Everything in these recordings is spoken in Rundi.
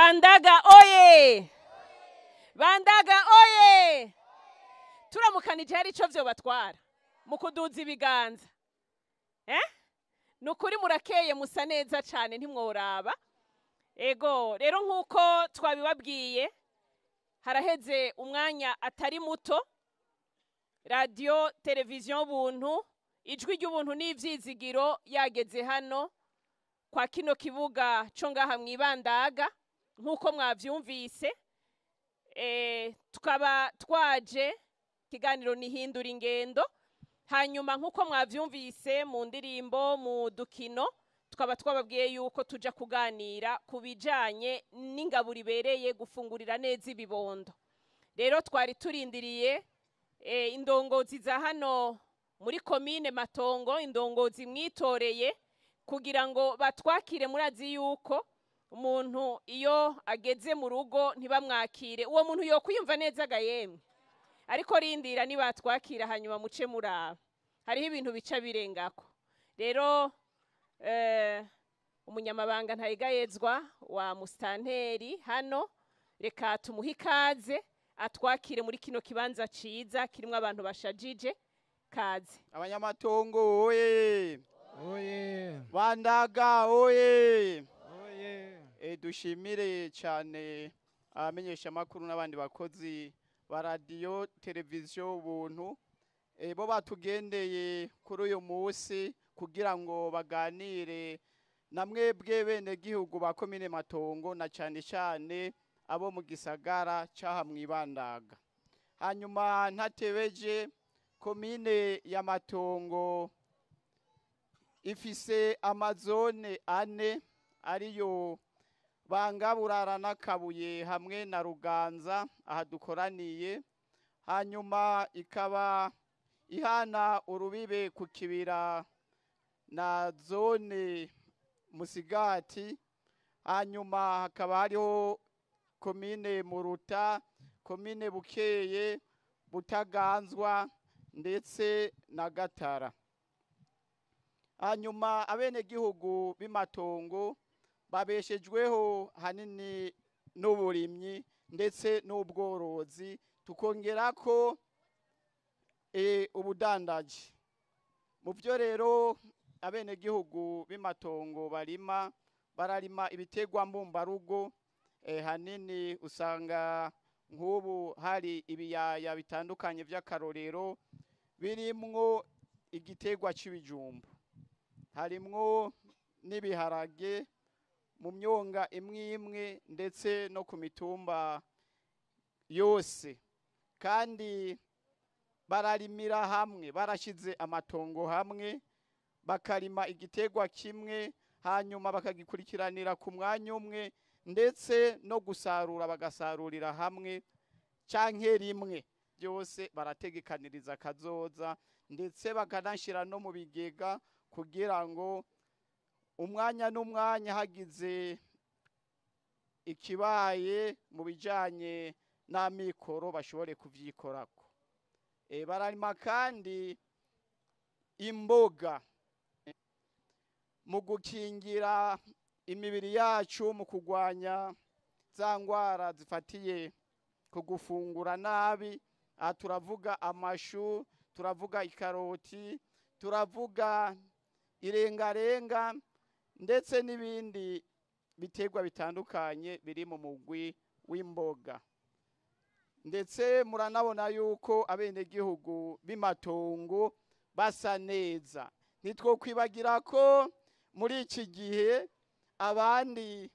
Bandaga oye! Bandaga oye! Turamukanije hari ico vyobatwara mu kuduza ibiganza. Nukuri murakeye, musa neza cane, ntimworaba. Ego rero, nk'uko twabibabwiye, haraheze umwanya atari muto Radiyo Televiziyo Buntu, Ijwi ry'Ubuntu n'Ivyizigiro, yageze hano kwa kino kibuga co ngaha mw'Ibandaga. Nk'uko mwavyumvise, tukaba twaje ikiganiro nihindura ingendo. Hanyuma nk'uko mwavyumvise mu ndirimbo, mu dukino, tukaba twababwiye yuko tuja kuganira ku bijanye n'ingaburo ibereye, gufungurira neza ibibondo. Rero twari turindiriye indongozi za hano muri komine Matongo, indongozi mwitoreye, kugira ngo batwakire. Murazi yuko umuntu iyo ageze mu rugo ntibamwakire, uwo muntu yokwiyumva neza ga yemwe? Ariko rindira nibatwakira, hanyuma muce muraba, hariho ibintu bica birengako. Rero umunyamabanga ntayegayezwa wa musitanteri hano, reka tumuhe ikaze atwakire muri kino kibanza ciza kirimwo abantu bashajije. Kaze. Abanyamatongo oye! Oye! Bandaga oye! Oye! Dushimire cyane abamenyeshamakuru n'abandi bakozi ba Radiyo Televiziyo Ubuntu, bo batugendeye kuri uyu munsi kugira ngo baganire na mwebwe bene gihugu ba komine Matongo, na cyane cyane abo mu gisagara c'aha mw'Ibandaga. Hanyuma ntatebeje, komine ya Matongo ifise amazone ane, ariyo Banga, Burara n'Akabuye hamwe na Ruganza aha dukoraniye. Hanyuma ikaba ihana urubibe ku Kibira na zone Musigati. Hanyuma hakaba hariho komine Muruta, komine Bukeye, Butaganzwa ndetse na Gatara. Hanyuma abenegihugu b'Imatongo babeshejweho hanini n'uburimyi ndetse n'ubworozi, tukongera ko ubudandaji. Mu byo rero abenegihugu b'Imatongo barima, bararima ibiterwa mbumbarugo. Hanini usanga nk'ubu hari ibiyaya bitandukanye by'akarorero birimwo igiterwa c'ibijumbu, harimwo n'ibiharage mu myonga imwe imwe ndetse no ku mitumba yose. Kandi bararimira hamwe, barashize amatongo hamwe, bakarima igiterwa kimwe, hanyuma bakagikurikiranira ku mwanya umwe, ndetse no gusarura bagasarurira hamwe canke rimwe. Byose barategekaniriza akazoza, ndetse bakanashyira no mu bigega kugira ngo umwanya n'umwanya hagize ikibaye mu bijanye n'amikoro bashobore kuvyikorako. Bararima kandi imboga mu gukingira imibiri yacu, mu kurwanya za ngwara zifatiye ku gufungura nabi. Aha turavuga amashu, turavuga ikaroti, turavuga irengarenga ndetse n'ibindi biterwa bitandukanye biri mu mugwi w'imboga. Ndetse muranabona yuko abenegihugu b'Imatongo basa neza. Ntitwokwibagira ko muri iki gihe abandi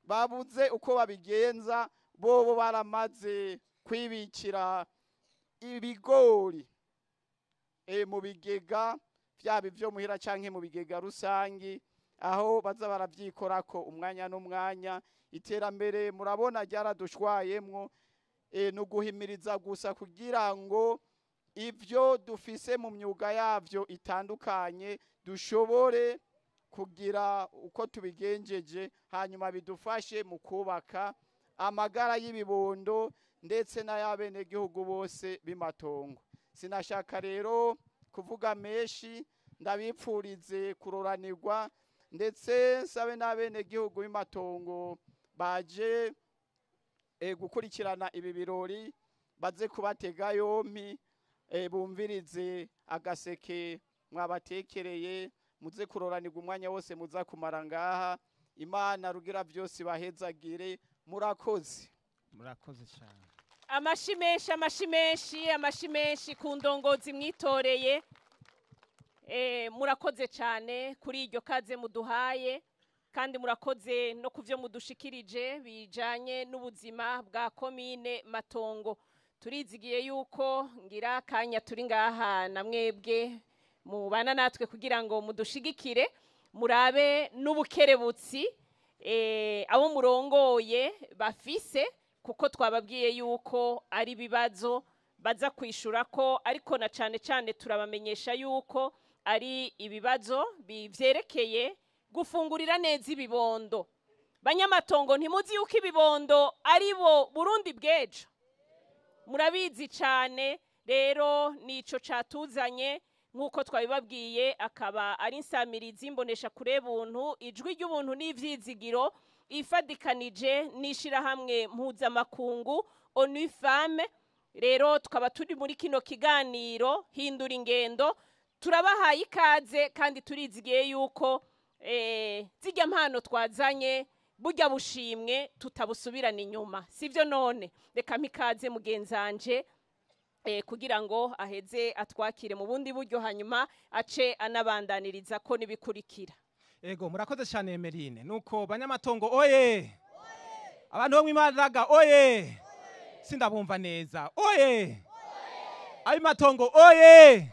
babuze uko babigenza, bobo baramaze kwibikira ibigori mu bigega, vyaba ivyo muhira canke mu bigega rusangi, aho baza baravyikorako umwanya n'umwanya. Iterambere murabona ryaradushwayemwo, ni uguhimiriza gusa kugira ngo ivyo dufise mu myuga yavyo itandukanye dushobore kugira uko tubigenjeje, hanyuma bidufashe mu kubaka amagara y'ibibondo ndetse n'ay'abenegihugu bose b'Imatongo. Sinashaka rero kuvuga menshi, ndabipfurize kuroranirwa, ndetse nsabe n'abenegihugu b'Imatongo. Baje gukurikirana ibi birori, baze kubatega yompi, bumvirize agaseke mwabatekereye, muze kuroranirwa umwanya wose muza kumara ngaha. Imana Rugira byose bahezagire. Murakoze. Murakoze cyane. Amashi menshi, amashi menshi, amashi menshi ku ndongozi mwitoreye. Murakoze cyane kuri iryo kaze muduhaye, kandi murakoze no ku byo mudushikirije bijanye n'ubuzima bwa komine Matongo. Turizigiye yuko ngira akanya turi ngaha na mwebwe mubana natwe kugira ngo mudushigikire, murabe n'ubukerebutsi abo murongoye bafise, kuko twababwiye yuko ari ibibazo baza kwishura ko, ariko na cane cane turabamenyesha yuko ari ibibazo bivyerekeye gufungurira neza ibibondo. Banyamatongo, ntimuzi yuko ibibondo ari bo Burundi bw'ejo? Murabizi cane. Rero nico catuzanye, nk'uko twabibabwiye, akaba ari insamirizi imbonesha kure buntu, Ijwi ry'Ubuntu n'Ivyizigiro, ifadikanije n'ishirahamwe mpuzamakungu ONU Femmes. Rero tukaba turi muri kino kiganiro Hindura Ingendo. Turabahaye ikaze, kandi turizigiye yuko zirya mpano twazanye, burya bushimwe tutabusubirana inyuma, sivyo? None reka mpikaze mugenzanje kugira ngo aheze atwakire mu bundi buryo, hanyuma ace anabandaniriza ko nibikurikira. Ego, murakoze cyane, Emerine. Nuko banyamatongo oye! Abantu bo mwimaraga oye! Sindabumva neza. Oye! Ayo matongo oye!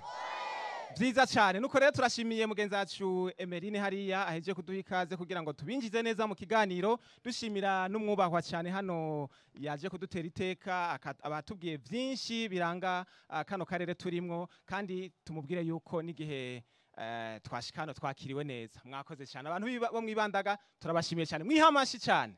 Byiza cyane. Nuko rero turashimiye mugenzi wacu Emerine hariya aheje kuduha ikaze kugira ngo tubinjize neza mu kiganiro, dushimira n'umwubahwa cyane hano yaje kudutera iteka, abatubwiye byinshi biranga kano karere turimwo, kandi tumubwire yuko n'igihe twashika hano twakiriwe neza. Mwakoze cyane, abantu bo mwibandaga, turabashimiye cyane, mwihamashi cyane,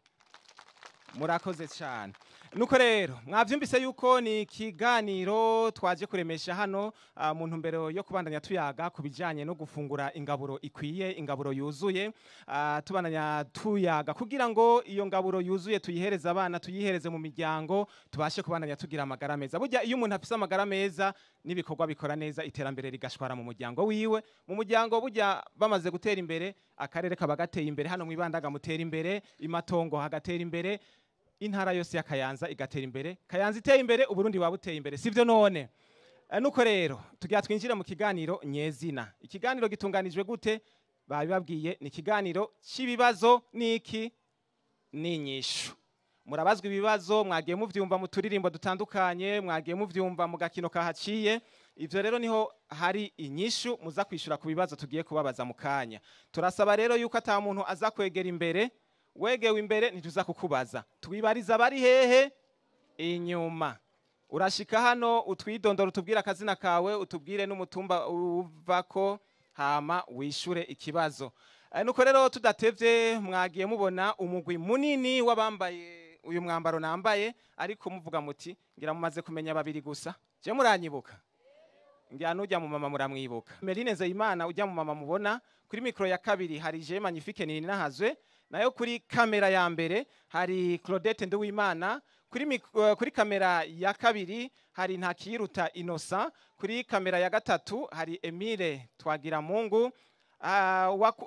murakoze cyane. Nuko rero mwavyumvise yuko ni ikiganiro twaje kuremesha hano mu ntumbero yo kubandanya tuyaga ku bijanye no gufungura ingaburo ikwiye, ingaburo yuzuye, tubandanya tuyaga kugira ngo iyo ngaburo yuzuye tuyihereze abana, tuyihereze mu miryango, tubashe kubandanya tugira amagara meza. Burya iyo umuntu afise amagara meza n'ibikorwa bikora neza, iterambere rigashwara mu muryango wiwe. Mu muryango burya bamaze gutera imbere, akarere kaba gateye imbere. Hano mwibandaga mutera imbere, imatongo hagatera imbere, intara yose ya Kayanza igatera imbere. Kayanza iteye imbere, Uburundi buba buteye imbere, sivyo none? Nuko rero tugira twinjire mu kiganiro nyezina. Ikiganiro gitunganijwe gute? Babibabwiye, ni ikiganiro cy'ibibazo n'iki n'inyishu. Murabazwa ibibazo, mwagiye muvyumva mu turirimbo dutandukanye, mwagiye muvyumva mu gakino kahaciye. Ivyo rero niho hari inyishu muza kwishura ku bibazo tugiye kubabaza mu kanya. Turasaba rero yuko ata muntu aza kwegera imbere. Wegewe imbere ntituza kukubaza. Twibariza bari hehe? Inyuma. Urashika hano utwidondora, utubwire akazina kawe, utubwire n'umutumba uvako, hama wishure ikibazo. Nuko rero tudatevye, mwagiye mubona umugwi munini w'abambaye uyu mwambaro nambaye, ariko muvuga muti ngira mumaze kumenya babiri gusa. Je muranyibuka, ngira nujya mu mama muramwibuka, Merine Nzeyimana ujya mu mama mubona. Kuri mikro ya kabiri hari Je Magnifique Ninahazwe, nayo kuri kamera ya mbere hari Claudette Nduwimana, kuri kamera ya kabiri hari Ntakiruta Innocent, kuri kamera ya gatatu hari Emile Twagiramungu.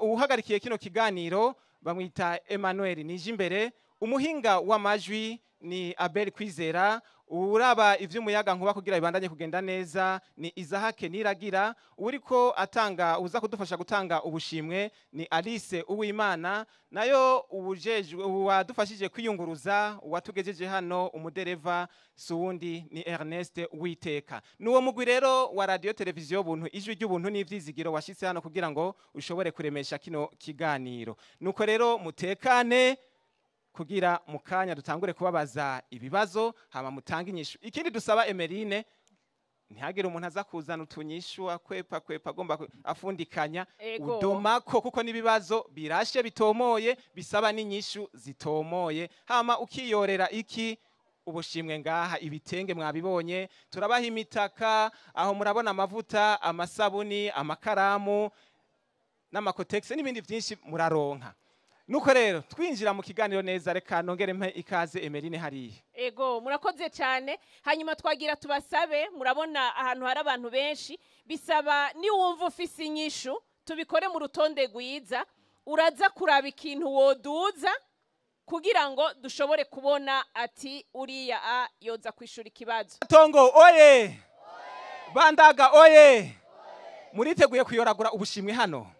Uwuhagarikiye kino kiganiro bamwita Emmanuel Nijimbere, umuhinga w'amajwi ni Abel Kwizera, uraba ivy'umuyaga nkuba kugira bibandanye kugenda neza ni Izahake Niragira, uriko atanga uza kudufasha gutanga ubushimwe ni Alice Uwimana, nayo ubujejwe uwadufashije kwiyunguruza, uwatugejeje hano, umudereva suwundi ni Ernest Uwiteka. Nuwo mugwi rero wa Radio Televiziyo Buntu, Ijwi ry'Ubuntu n'Ivyizigiro, washitse hano kugira ngo ushobore kuremesha kino kiganiro. Nuko rero mutekane kugira mukanya dutangure kubabaza ibibazo, hama mutange inyishu. Ikindi dusaba Emerine, ntihagire umuntu aza kuzana utunyishu akwepa kwepa, agomba afundikanya. Ego. Udomako, kuko n'ibibazo birashe bitomoye, bisaba n'inyishu zitomoye, hama ukiyorera iki ubushimwe ngaha. Ibitenge mwabibonye, turabaha imitaka aho murabona, amavuta, amasabuni, amakaramu n'amakotegisi n'ibindi byinshi muraronka. Nuko rero twinjira mu kiganiro neza, reka nongere mpe ikaze Emeline hariya. Ego, murakoze cyane. Hanyuma twagira tubasabe, murabona ahantu hari abantu benshi, bisaba niwumva ufise inyishu tubikore mu rutonde rwiza, uraza kuraba ikintu woduza kugira ngo dushobore kubona ati uriya a yoza kwishura ikibazo. Tongo oye! Bandaga oye! Muriteguye kuyoragura ubushimwe hano?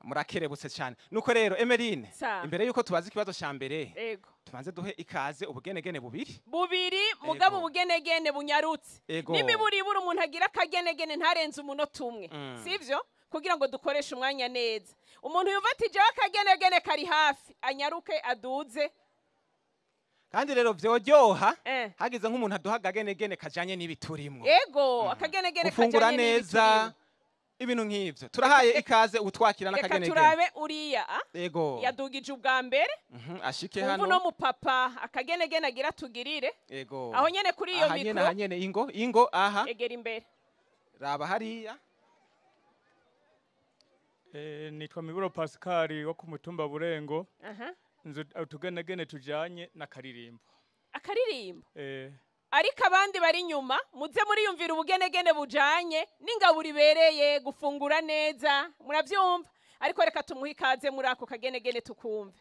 Murakerebutse cyane. Nuko rero Emeline, imbere yuko tubaza ikibazo cya mbere, tubanze duhe ikaze ubugenegene bubiri. Bubiri, mugabo ubugenegene bunyarutse. N'imiburiburi umuntu agira akagenegene ntarenze umunota umwe. Sivyo? Kugira ngo dukoreshe umwanya neza. Umuntu yumva ati jewe akagenegene kari hafi, anyaruke aduze. Kandi rero vyoryoha hagize nk'umuntu aduha akagenegene kajanye n'ibiturimwo. Ego, akagenegene gufungura kajanye neza, n'ibiturimwo. Ibintu nk'ivyo. Turahaye ikaze utwakira Reka n'akagenegene. turabe uriya, a? Yadugije ubwa mbere. Ashike Umva hano. uno mupapa akagenegene agira tugirire. Aho nyene kuri iyo Aha nyene, mikro. aha nyene, ingo, ingo aha. Egera imbere. Raba hariya. Nitwa Miburo Pascal wo ku mutumba Burengo. Nzu utugenegene tujanye n'akaririmbo. Akaririmbo? Ariko abandi bari nyuma muze muriyumvira ubugenegene bujanye n'ingaburo ibereye gufungura neza, muravyumva? Ariko reka tumuhe ikaze muri ako kagenegene tukumve.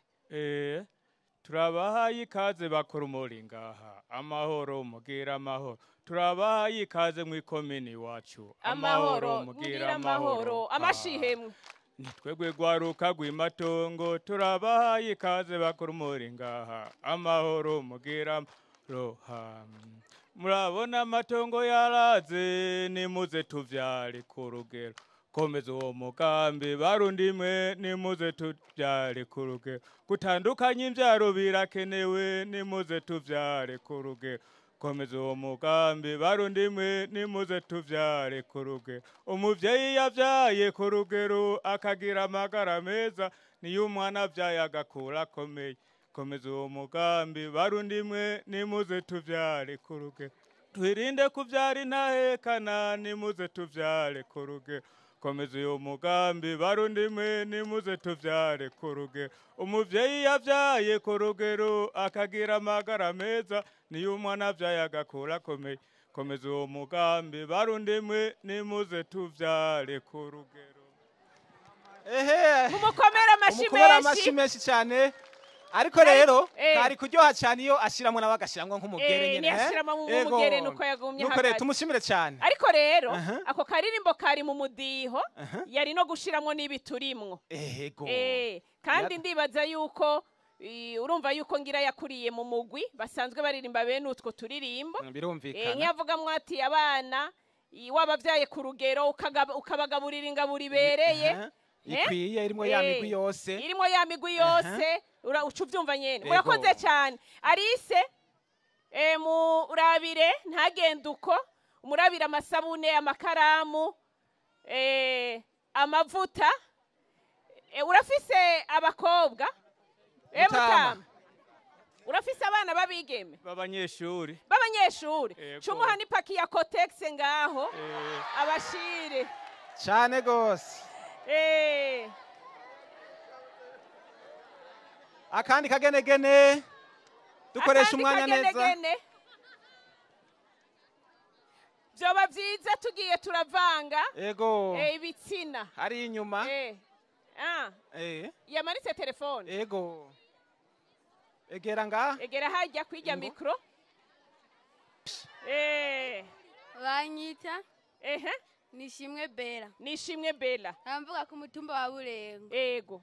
Turabahaye ikaze bakora umuri ngaha, amahoro mugira amahoro. Turabahaye ikaze mw'ikomini iwacu, amahoro mugira amahoro. Amashihemwe. Nitwebwe gwaruka rw'imatongo, turabahaye ikaze bakora umuri ngaha, amahoro mugira roha. Murabona amatongo yaraze, nimuze tuvyare ku rugero. Komeza uwo mugambi barundi mwe, nimuze tuvyare ku rugero. Gutandukanya imvyaro birakenewe, nimuze tuvyare ku rugero. Komeza uwo mugambi barundi mwe, nimuze tuvyare ku rugero. Umuvyeyi yavyaye ku rugero akagira amagara meza, niyo umwana avyaye agakura akomeye. Komeza uwo mugambi barundi mwe, nimuze tuvyare ku rugero. Twirinde kuvyara intahekana, nimuze tuvyare ku rugero. Komeza uwo mugambi barundi mwe, nimuze tuvyare ku rugero. Umuvyeyi yavyaye ku rugero akagira amagara meza, niyo umwana avyaye agakura akomeye. Komeza uwo mugambi barundi mwe, nimuze tuvyare ku rugero. Ehe. Mumukomere amashi Mumukomere menshi. amashi menshi cyane. Ariko rero kari kuryoha cyane iyo ashiramwo nawe agashiramwo nk'umugere nyene, eh? Ntiyashiramwo nk'umugere nuko yagumye Nuko rero hagati. tumushimire cyane. Ariko rero ako karirimbo kari mu mudiho, yari no gushiramwo n'ibiturimwo. Kandi ndibaza yuko urumva yuko ngira yakuriye mu mugwi basanzwe baririmba bene utwo turirimbo. Birumvikana. Nkiyavugamwo ati abana wabavyaye ku rugero ukabagaburira ingaburo ibereye. Ikwiye irimo ya migwi yose. Irimo ya migwi yose. Uca uvyumva nyene. Murakoze cyane. Alice, murabire ntagende uko, murabire amasabune, amakaramu, amavuta. Urafise abakobwa? Mutama. Mutama. Urafise abana babigeme? B'abanyeshuri. B'abanyeshuri. Cumuha n'ipaki ya Kotex ngaho. Abashire. Cyane gose. Akandi kagenegene. Dukoresha Akandi umwanya neza. kagenegene. Vyoba vyiza tugiye turavanga. Ibitsina. Hari inyuma. Yamanitse telefone. Egera nga. Egera hajya kwijya Ingo. mikro. Banyita. Nishimwe Bella. Nishimwe Bella. Namvuga ku mutumba wa Burengo.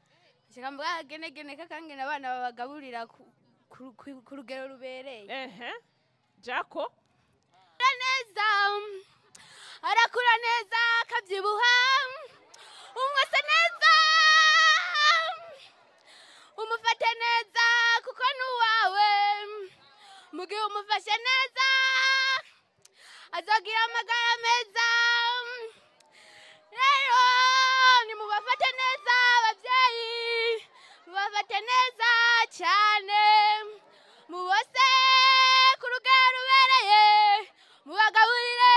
Shaka mvuga genegene kakangena abana babagaburira ku rugero rubereye. Jaco. Neza. Arakura neza akabyibuha. Umwase neza. Umufate neza kuko nuwawe. Mugihe umufashe neza azogira amagara meza. Rero nimubafate neza abavyeyi, mubafate neza cyane, mubose ku rugero rubereye, mubagaburire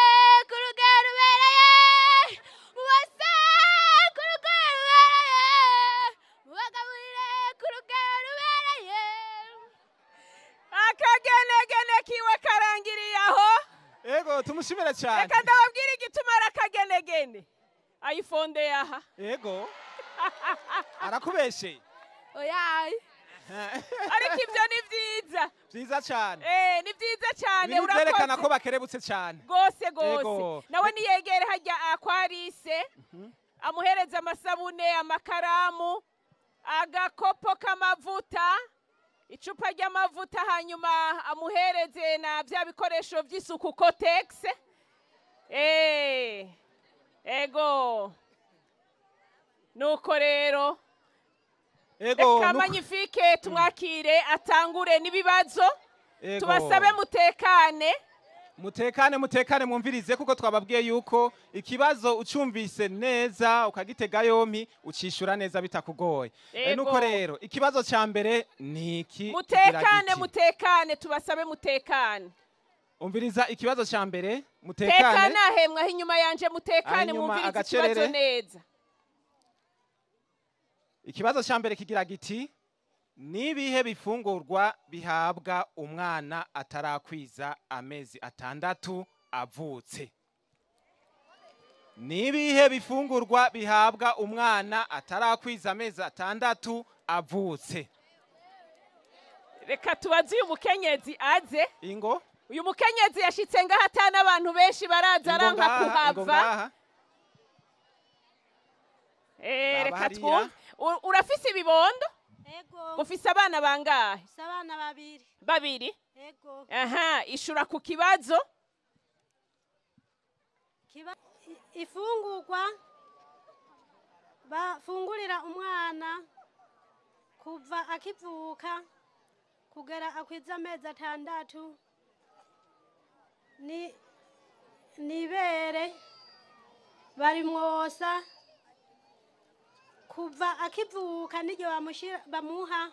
ku rugero rubereye, Tumushimire cyane. Reka ndababwire igituma ari akagenegene. Ayifonde yaha. Yego. Arakubesheye. Oya. Ariko ibyo ni byiza. Byiza cyane. Ni byiza cyane. Ibintu byerekana ko bakerebutse cyane. Gose gose. Nawe niyegere hajya akwarise. Amuhereza amasabune, amakaramu, agakopo k'amavuta, icupa ry'amavuta, hanyuma amuhereze na bya bikoresho by'isuku Kotex. Ego. Nuko rero ego reka Magnifique tumwakire atangure n'ibibazo. Tubasabe mutekane. Mutekane mutekane mwumvirize kuko twababwiye yuko ikibazo ucumvise neza ukagitega yompi ucishura neza bitakugoye. Nuko rero ikibazo ca mbere ni iki? Mutekane mutekane tubasabe mutekane. Umviriza ikibazo ca mbere mutekane. Tekana hemwa inyuma yanje mutekane mwumvirize ikibazo neza. Ikibazo ca mbere kigira giti: nibihe bifungurwa bihabwa umwana atarakwiza amezi 6 avutse? Nibihe bifungurwa bihabwa umwana atarakwiza amezi 6 avutse? Reka tubaze uyu mukenyezi aze. Ingo. Uyu mukenyezi yashitse ngaha atana abantu benshi baraza aranka kuhava. Reka twumve. Urafise ibibondo? Ego. Ufise abana bangahe? Ufise abana babiri. Babiri? Ego. Aha, ishura ku kibazo. Ifungurwa bafungurira umwana kuva akivuka kugera akwiza amezi 6 ni nibere barimwosa kuva akivuka niryo bamuha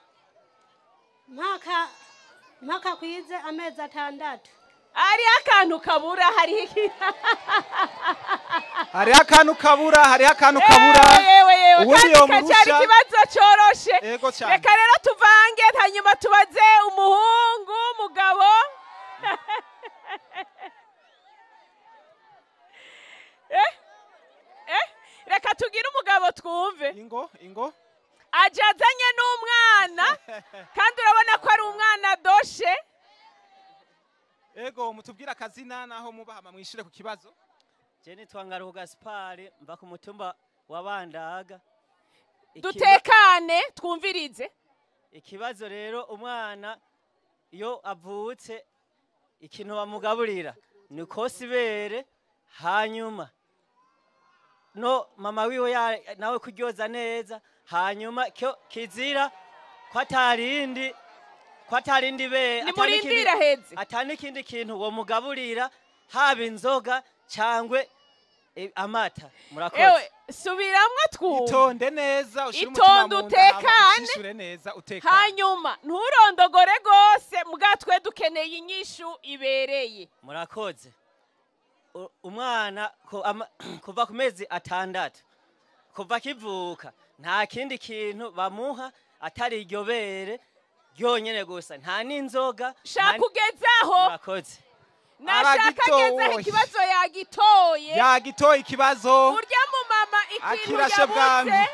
mpaka kwize amezi 6. Ari akantu kabura hari hari akantu kabura hari akantu kabura. Yewe kandi cyari ikibazo cyoroshe. Reka rero tuvange hanyuma tubaze umuhungu umugabo. Reka tugire umugabo twumve. Ingo ingo ajazanye n'umwana kandi urabona ko ari umwana doshe. Ego mutubwira akazina naho mubahama mwishire ku kibazo. Je nitwa Ngaruko Gaspard mva ku mutumba wa Bandaga. Dutekane twumvirize. Ikibazo rero umwana iyo avutse ikintu bamugaburira ni kosibere, hanyuma no mama wiwe nawe kuryoza neza, hanyuma kizira ko atarindi be nimurindira heze atanikindi kintu wo mugaburira haba inzoga cyangwe amata. Murakoze. Ewe subiramwe twumve. Itonde neza ushire umutima mu nda ushire neza utekane. Hanyuma nturondogore gose mugatwe dukeneye inyishu ibereye. Murakoze. Umwana kuva ku mezi 6 kuva kivuka nta kindi kintu bamuha atari iryo bere ryonyene gusa, nta n'inzoga. Shaka kugezaho. Murakoze. Nashaka kugezaho ikibazo yagitoye. Yagitoye ikibazo. Urya mu mama ikintu yabuze.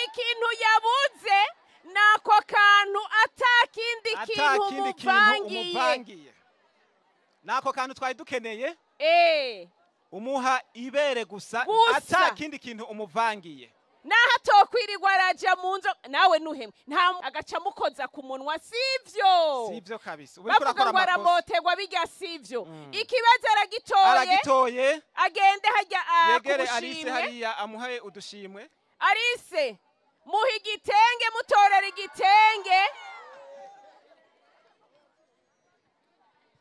Ikintu yabuze nako kantu atakindi kintu umuvangiye. Nako kantu twari dukeneye. Umuha ibere gusa atakindi kintu umuvangiye. Naho atokwirirwa araja mu nzo nawe nuhemwe nta agaca mukoza ku munwa, sivyo? Sivyo kabisa. Uriko urakora amakosa. Aramotegwa bijya sivyo. Ikibazo aragitoye. Aragitoye. Agende hajya yegere Alice hariya amuhaye udushimwe. Alice muha igitenge, mutorera igitenge.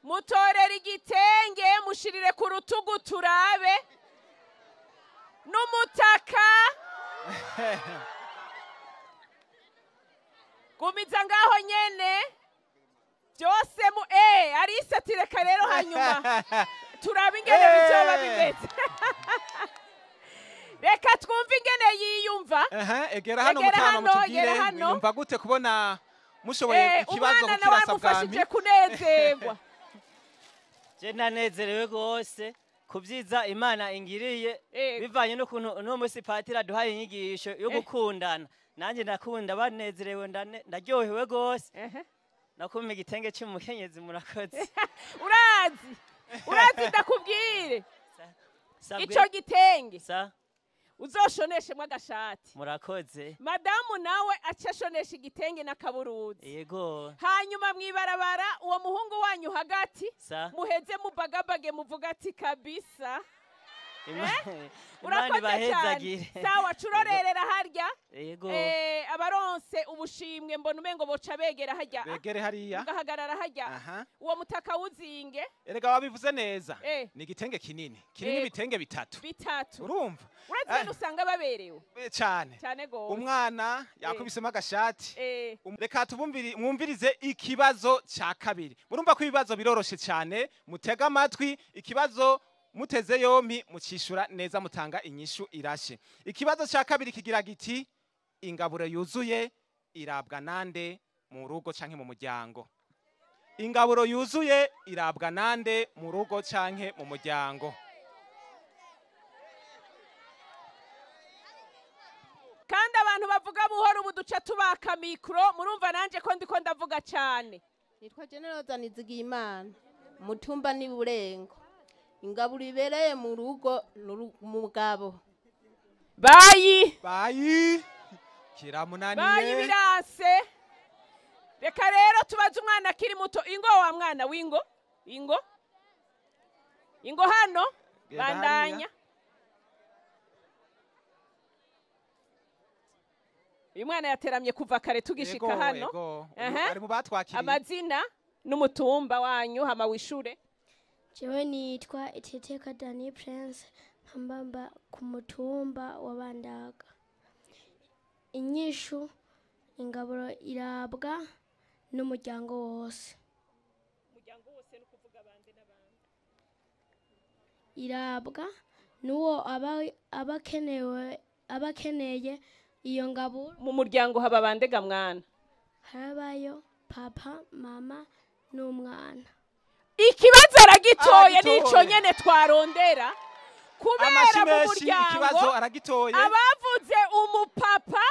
Mutorera igitenge mushirire ku rutugu turabe n'umutaka. Gumiza ngaho nyene byose mu Alice atireka rero hanyuma turabe ingene bizoba bimeze. Reka twumve ingene yiyumva. Egera hano mutama mutubwire yumva gute kubona mushoboye ikibazo kukirasa bwami. Umwana nawe amufashije kunezerwa. Je nanezerewe gose kubyiza Imana ingiriye bivanye n'ukuntu uno munsi patiri aduhaye inyigisho yo gukundana. Nanjye ndakunda banezerewe, ndaryohewe gose. Nakuma igitenge cy'umukenyezi, murakoze. Urazi ndakubwire, ico gitenge uzoshoneshemwo agashati. Murakoze. Madamu nawe aca ashonesha igitenge n'akaburuzi. Yego. Hanyuma mwibarabara uwo muhungu wanyu hagati muheze mubagabage muvuga ati kabisa. Urakoze cyane. Sawa, curorerera harya. Yego. Abaronse ubushimwe mbona umengo boca begera harya. Begere hariya. Ugahagarara harya. Uwo mutaka wuzinge. Erega wabivuze neza. Ni igitenge kinini. Kirimo ibitenge bitatu. Bitatu. Urumva? Urazi usanga baberewe. Cyane. Cyane gose. Umwana yakubisemo agashati. Reka tubumviri mwumvirize ikibazo ca kabiri. Murumva ko ibibazo biroroshe cyane, mutega amatwi ikibazo muteze yompi mucishura neza mutanga inyishu irashe. Ikibazo cya kabiri kigira giti: ingaburo yuzuye irabwa nande mu rugo canke mu muryango? Ingaburo yuzuye irabwa nande mu rugo canke mu muryango? Kandi abantu bavuga buhoro ubu duca tubaka mikro, murumva nanje ko ndiko ndavuga cyane. Nitwa General Zanizigiyimana, mutumba ni Burengo. Ingaburo ibereye mu rugo mugabo. Bayi bayi kiramunaniye. Bayi birase. Reka rero tubaze umwana akiri muto. Ingo wa mwana wingo ingo ingo hano bandanya. Uyu mwana yateramye kuva kare tugishika hano. Ari mu batwakiriye. Amazina n'umutumba wanyu hama wishure. Jewe nitwa Iteteka Dani Prince, nkambamba ku mutumba wa Bandaga. Inyishu ingaburo irabwa n'umuryango wose. Umuryango wose no kuvuga bande n'abandi. Irabwa nuwo abakenewe abakeneye iyo ngaburo. Mu muryango haba bandega mwana? Harabayo papa, mama n'umwana. Ikibazo aragitoye nico nyene twarondera. Kubera mu muryango aragitoye. Abavuze umupapa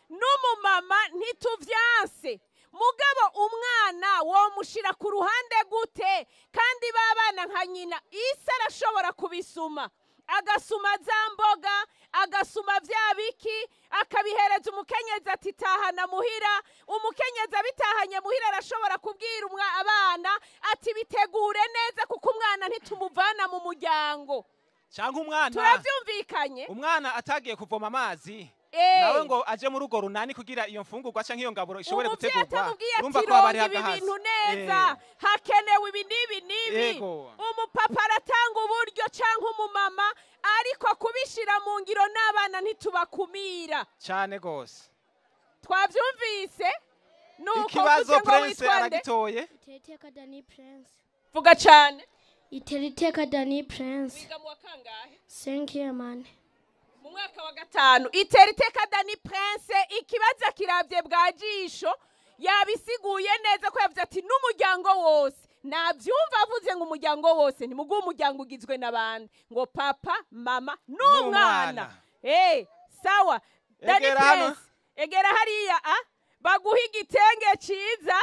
n'umumama ntituvyanse. Mugabo umwana wo mushira ku ruhande gute kandi babana nka nyina? Isi arashobora kubisuma, agasuma za mboga, agasuma vya biki, akabihereza umukenyezi ati tahana muhira. Umukenyezi abitahanye muhira arashobora kubwira abana ati bitegure neza kuko umwana ntitumuvana mu muryango. Cyangwa umwana turavyumvikanye, umwana atagiye kuvoma amazi nawe ngo aje mu rugo runani kugira iyo mfungurwa canke iyo ngaburo ishobore gutegurwa. Urumva ko abari hagahaze ibintu neza, hakenewe ibi n'ibi n'ibi. Umupapa aratanga uburyo canke umumama, ariko kubishira mu ngiro n'abana ntitubakumira cyane gose. Twavyumvise nuko ikibazo Prince aragitoye. Iteriteka Dani Prince. Vuga cyane. Iteriteka Dani Prince. Wiga mu wa kangahe? 5e année. Mu mwaka wa gatanu. Iteriteka Dani Prince ikibazo kiravye bwa jisho yabisiguye neza ko yavuze ati n'umuryango wose. Navyumva avuze ngo umuryango wose, ntimuguhe umuryango ugizwe n'abandi ngo papa, mama n'umwana. Sawa. Dani Prince egera hariya baguha igitenge ciza.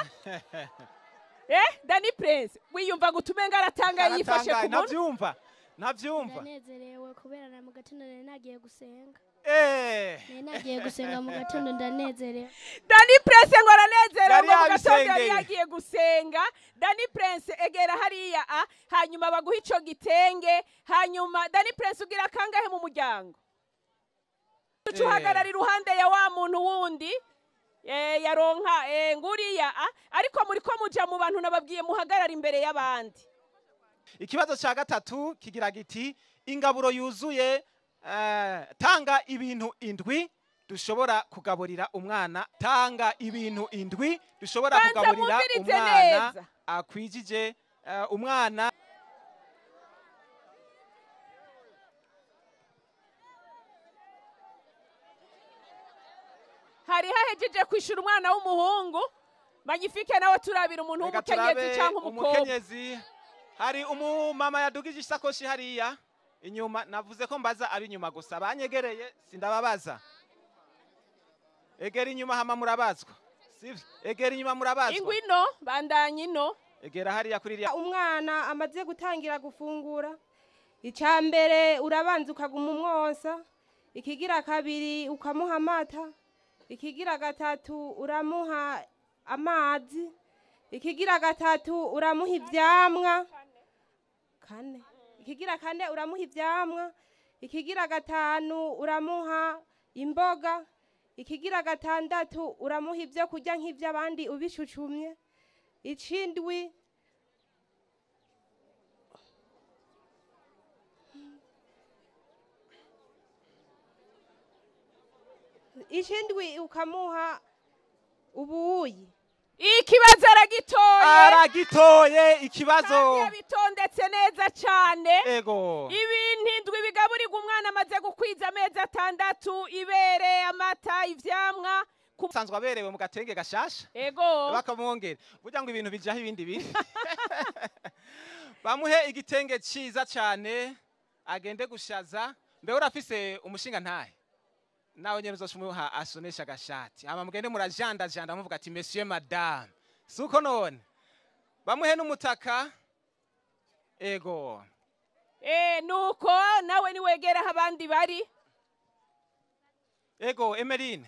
Dani Prince wiyumva gutumenga aratanga yifashe ku muntu. Navyumva. Navyumva. Ndanezerewe kubera na mu gatondo nari nagiye gusenga. Nari nagiye gusenga mu gatondo ndanezerewe. Dani Prince ngo aranezerewe mu gatondo yari yagiye gusenga. Dani Prince egera hariya hanyuma baguha ico gitenge. Hanyuma Dani Prince ugira kangahe mu muryango? Tuhagarara iruhande ya wa muntu wundi yaronka nguriya, ariko muri ko muja mu bantu nababwiye muhagarara imbere y'abandi. Ikibazo cya gatatu kigira giti: ingaburo yuzuye tanga ibintu indwi dushobora kugaburira umwana. Tanga ibintu indwi dushobora kugaburira umwana akwijije umwana. Hari hahejeje kwishura umwana w'umuhungu. Magnifique nawe turabira umuntu w'umukenyezi cyangwa umukobwa. Umukenyezi. Hari umumama yadugije isakoshi hariya inyuma, navuze ko mbaza ab'inyuma gusa, banyegereye sindababaza. Egera inyuma hama murabazwa, sivyo? Egera inyuma murabazwa. Ingwino bandanye ino. Egera hariya kuri iriya. Umwana amaze gutangira gufungura, icya mbere urabanza ukaguma umwonsa, ikigira kabiri ukamuha amata, ikigira gatatu uramuha amazi, ikigira gatatu uramuha ivyamwa, kane, ikigira kane uramuha ivyamwa, ikigira gatanu uramuha imboga, ikigira gatandatu uramuha ibyo kurya nk'ivy'abandi ubishucumye, icindwi ukamuha ubuyi. Ikibazo aragitoye. Aragitoye ikibazo. Kandi yabitondetse neza cyane. Ego. Ibintu indwi bigaburirwa umwana amaze gukwiza amezi 6, ibere, amata, ivyamwa. Sanzwe aberewe mu gatenge gashasha. Ego. Bakamwongera. Burya ngo ibintu bijaho ibindi bintu. Bamuhe igitenge ciza cyane agende gushaza. Mbe urafise umushinga ntahe? Nawe nyene uzoshumuha asonesha gashati. Hama mugende murajanda janda muvuga ati monsieur madame. Suko none. Bamuhe n'umutaka. Ego. Nuko nawe niwegera abandi bari. Ego Emeline.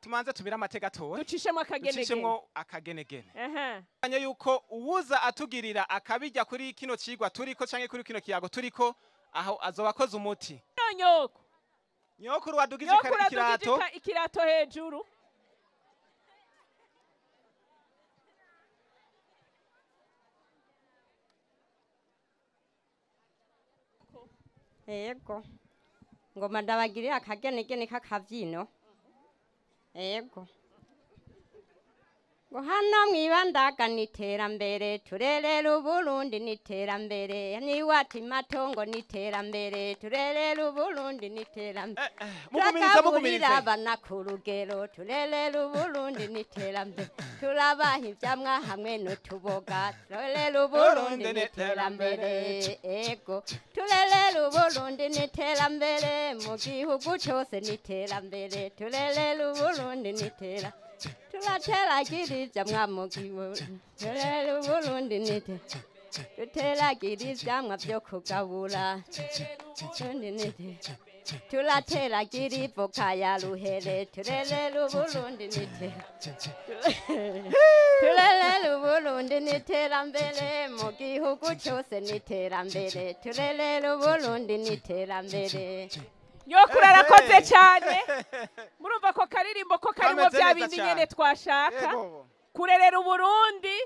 Tumanze tumira amateka towe. Ducishemo akagenegene. Ducishemo akagenegene. Anye yuko uwuza atugirira akabijya kuri kino cigwa turiko canke kuri kino kiyago turiko, aho azoba akoze umuti. Nyoko. Nyokuru wadugije ikirato. Ikirato hejuru. Ego. Ngoma ndabagirira akagenegene k'akavyino. Ego. Ngo hano mwibandaga n'iterambere, turerera Uburundi n'iterambere, n'iwacu imatongo n'iterambere, turerera Uburundi n'iterambere. Mugumiriza. Abana ku rugero, turerera Uburundi n'iterambere, turabaha ivyamwa hamwe n'utuboga, turerera Uburundi n'iterambere. Ego, turerera Uburundi n'iterambere, mu gihugu cose n'iterambere, turerera Uburundi n'iterambere. Turateragira ivyamwa mu gihugu, turerera Uburundi n'iterambere, tuteragira ivyamwa vyo kugabura, turateragira ivoka ya ruhere, turerera Uburundi n'iterambere, turerera Uburundi n'iterambere, mu gihugu cose n'iterambere, turerera Uburundi n'iterambere. Nyokuru arakoze cyane. Murumva ko karirimbo ko karimo bya bindi nyene twashaka. Kurerera Uburundi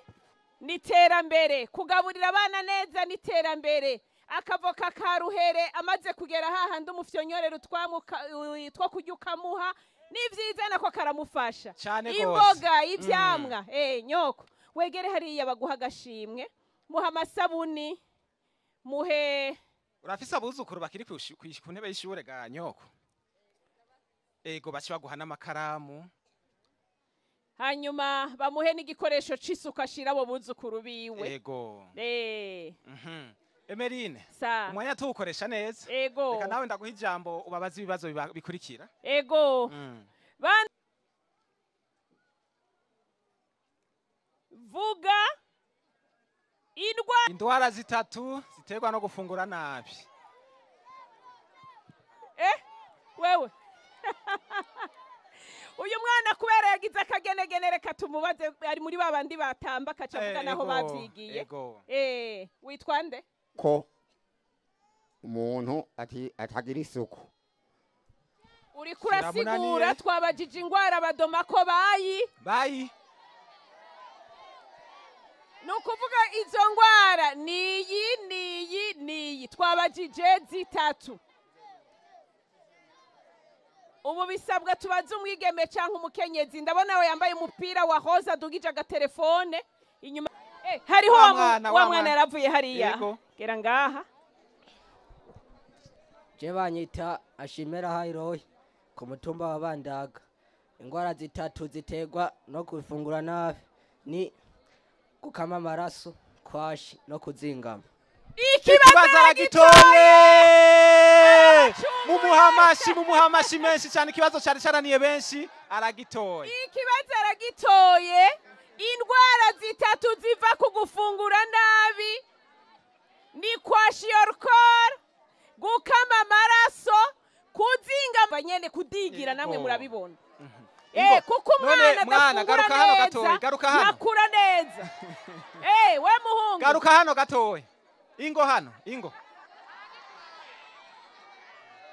n'iterambere, kugaburira abana neza n'iterambere. Akavoka ka ruhere amaze kugera hahandi umufyonyorera utwamuka two kurya ukamuha, n'ivyiza nako karamufasha. Imboga, ivyamwa. Nyoko wegere hariya baguha agashimwe, muha amasabuni, muhe. Urafise abuzukuru bakiri ku ntebe y'ishure ga nyoko. Ego baci baguha n'amakaramu. Hanyuma bamuhe n'igikoresho c'isuku ashira abo buzukuru biwe. Ego. Emeline, umwanya tuwukoresha neza. Ego. Reka nawe ndaguha ijambo ubabaze ibibazo bikurikira. Ego. Vuga indwara zitatu ziterwa no gufungura nabi. Wewe. Uyu mwana kubera yagize akagenegene reka tumubaze, ari muri babandi batamba akacavuga naho bavyigiye. Witwa nde? Ko umuntu atagira isuku. Uri kurasigura twabajije ingwara badoma ko bayi. Nukuvuga izo ngwara niyi niyi niyi twabajije zitatu. Ubu bisabwa tubaze umwigeme canke umukenyezi. Ndabona we yambaye umupira wa roza adugije agatelefone inyuma. Hariho wa mwana yaravuye hariya. Gera ngaha. Je banyita Ashimera Hairoy ku mutumba wa Bandaga. Ingwara zitatu ziterwa no gufungura nabi ni gukama amaraso, kwashi no kuzingama. Ikibazo aragitoye. Mumuha amashi menshi cyane. Ikibazo cyari cyananiye benshi, aragitoye. Ikibazo aragitoye. Indwara zitatu ziva ku gufungura nabi ni kwashiorkor, gukama amaraso, kuzinga nyene kudigira. Namwe murabibona. Kuko umwana adafungura neza ntakura neza. We muhungu, garuka hano gatoya. Ingo hano, ingo.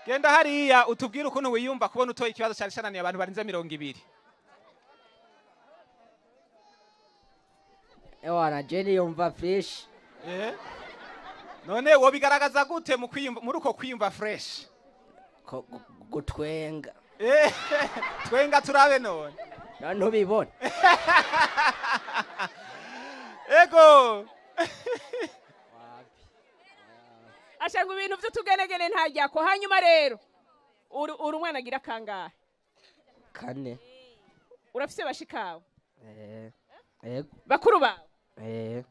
Genda hariya utubwire ukuntu wiyumva kubona utoye ikibazo cyari cyananiye abantu barenze 20. Ewana je niyumva fresh. None wobigaragaza gute mu kwiyumva, muri uko kwiyumva fresh? Gutwenga. Twenga turabe none. Ntubibona. Ego. Ashanga ibintu by'utugenegene ntajyako. Hanyuma rero uri umwana agira kangahe? 4. Urafise bashikawe? Ego. Bakuru bawe?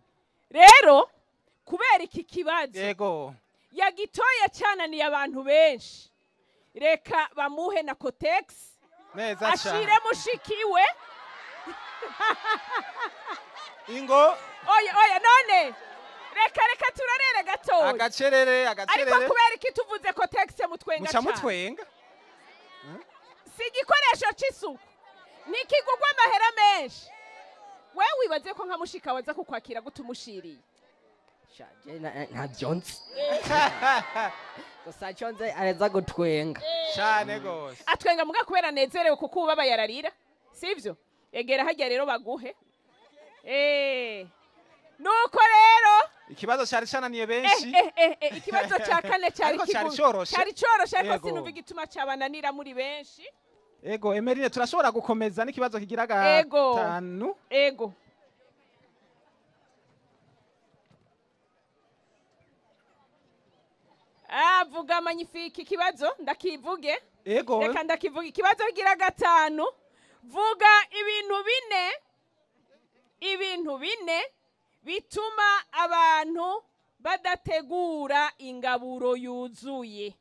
Rero kubera iki kibazo yego yagitoye cyananiye abantu benshi, reka bamuhe na Kotex neza cyane, ashire mushikiwe. Ingo. Oya none reka turarere gatoya. Agacerere. Ariko kubera iki tuvuze Kotex mutwenga cyane? Muca mutwenga. Si igikoresho c'isuku, nikigugwa amahera menshi. Wewe wibaze ko nka mushika waza kukwakira gutumushiriye? Ntabyo nzi. Gusa icyo nzi areza gutwenga cyane gose. Atwenga muga kubera anezerewe kuko ubaba yararira, sivyo? Egera hajya rero baguhe. Nuko rero ikibazo cyari cyananiye benshi. Ikibazo cya kane cyari cyoroshe, ariko sinumva igituma cyabananira muri benshi. Ego Emerine, turashobora gukomeza n'ikibazo kigira gatanu. Ego. Vuga magnifique ikibazo ndakivuge. Ego. Reka ndakivuge ikibazo kigira gatanu. Vuga ibintu bine bituma abantu badategura ingaburo yuzuye.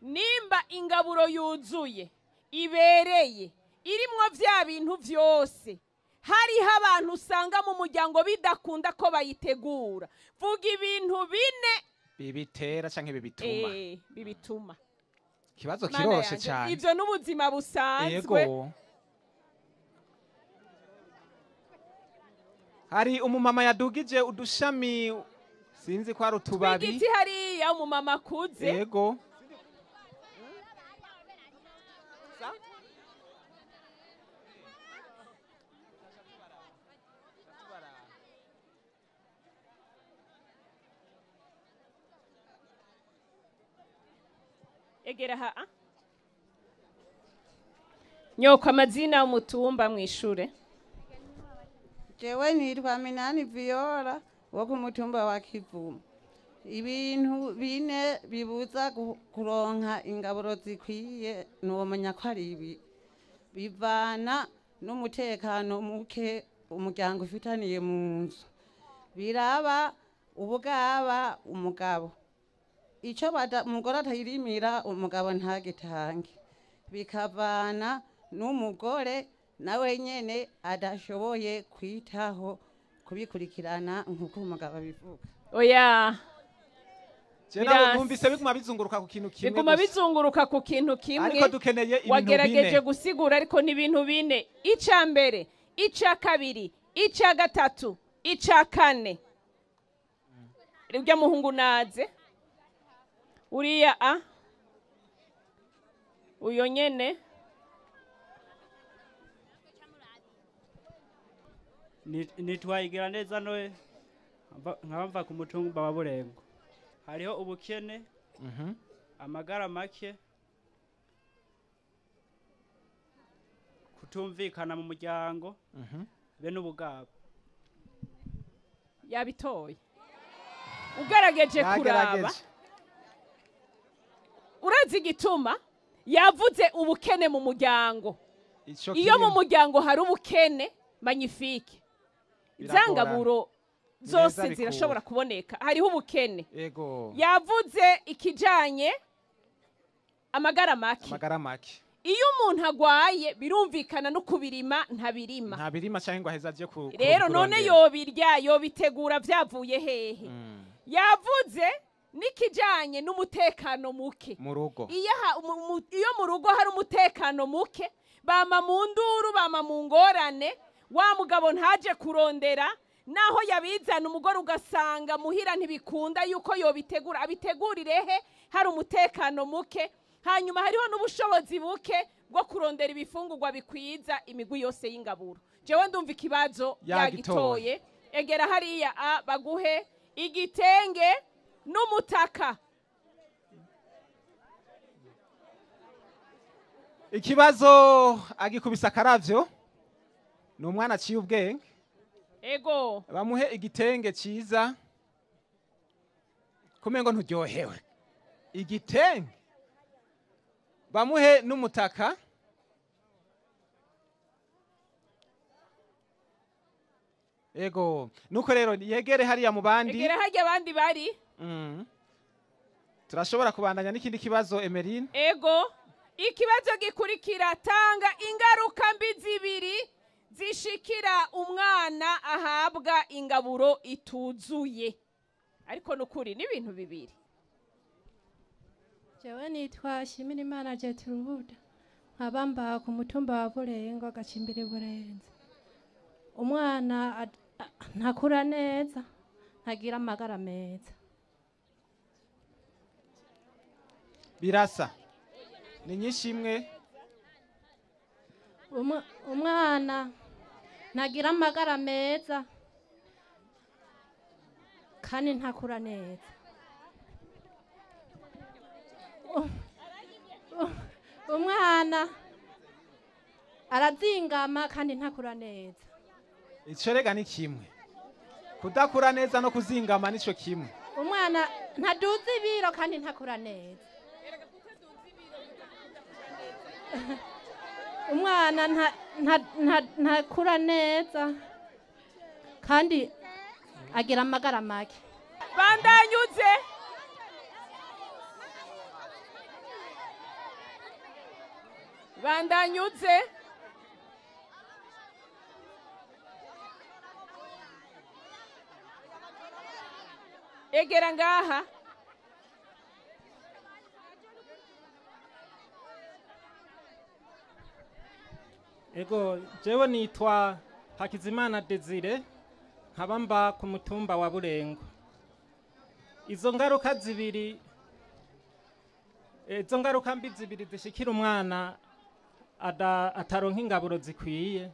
Nimba ingaburo yuzuye ibereye irimwo vya bintu vyose, hariho abantu usanga mu muryango bidakunda ko bayitegura. Vuga ibintu bine bibitera canke bibituma. Bibituma. Ikibazo kiroshe cyane. Ivyo n'ubuzima busanzwe. Ego. Hari umumama yadugije udushami, sinzi ko ari utubabi. Twigiti hariya umumama akuze. Ego. Egera ha. Nyoko, amazina, umutumba, mwishure. Jewe nitwa Minani Viola wo ku mutumba wa Kivumu. Ibintu bine bibuza kuronka ingaburo zikwiye nuwomenya ko ari ibi: bivana n'umutekano muke umuryango ufitaniye mu nzu, biraba ubugaba umugabo, icyo umugore atayirimira umugabo ntagitange, bikavana n'umugore nawe nyene adashoboye kwitaho kubikurikirana nk'uko umugabo abivuga. Oya. Numvise biguma bizunguruka ku kintu kimwe. Biguma bizunguruka ku kintu kimwe. Ariko dukeneye ibintu bine. Wagerageje gusigura ariko ni ibintu bine. Ica mbere, ica kabiri, ica gatatu, ica kane. Urya muhungu naze. Uriya a. Uyo nyene. Nitwayigira neza noe nkabamva ku mutumba wa Burengo. Hariho ubukene, amagara make, kutumvikana mu muryango, be n'ubugabo. Yabitoye. Ugerageje kuraba. Urazi igituma yavuze ubukene mu muryango. Iyo mu muryango hari ubukene magnifique, zangaburo Zose zirashobora kuboneka. Hariho ubukene. Yego. Yavuze ikijanye amagara make. Amagara make. Iyo umuntu agwaye birumvikana no kubirima ntabirima. Ntabirima cyangwa ngo aheza aje ku Rero none yobirya yobitegura vyavuye hehe. Yavuze nikijanye n'umutekano muke. Mu rugo. Iyo mu rugo hari umutekano muke, bama mu nduru, bama mu ngorane, wa mugabo ntaje kurondera, naho yabizana umugore ugasanga muhira ntibikunda yuko yobitegura, abitegurire he hari umutekano muke. Hanyuma hariho n'ubushobozi buke bwo kurondera ibifungurwa bikwiza imigwi yose y'ingaburo. Jewe ndumva ikibazo yagitoye. Egera hariya baguhe igitenge n'umutaka. Ikibazo agikubisa karavyo ni umwana aciye ubwenge. Ego. Bamuhe igitenge ciza. Kumengo nturyohewe. Igitenge. Bamuhe n'umutaka. Ego. Nuko rero yegere hariya mu bandi. Yegere hariya abandi bari. Turashobora kubandanya n'ikindi kibazo Emeline. Ego. Ikibazo gikurikira, tanga ingaruka mbi zibiri zishikira umwana ahabwa ingaburo ituzuye. Ariko nukuri ni ibintu bibiri. Jewe nitwa Shimirimana Jetrubuda, nkabamba ku mutumba wa Burengo agacimbiri Burenze. Umwana ntakura neza, ntagira amagara meza. Birasa ni nyinshi imwe. Umwana ntagira amagara meza kandi ntakura neza. Umwana arazingama kandi ntakura neza. Ico rega ni kimwe. Kudakura neza no kuzingama nico kimwe. Umwana ntaduza ibiro kandi ntakura neza. Umwana ntakura neza kandi agira amagara make. Bandanyuze. Bandanyuze. Egera ngaha. Ego, jewe nitwa Hakizimana Desire, nkaba mba ku mutumba wa Burengo. Izo ngaruka zibiri, izo ngaruka mbi zibiri zishikira umwana ataronka ingaburo zikwiye.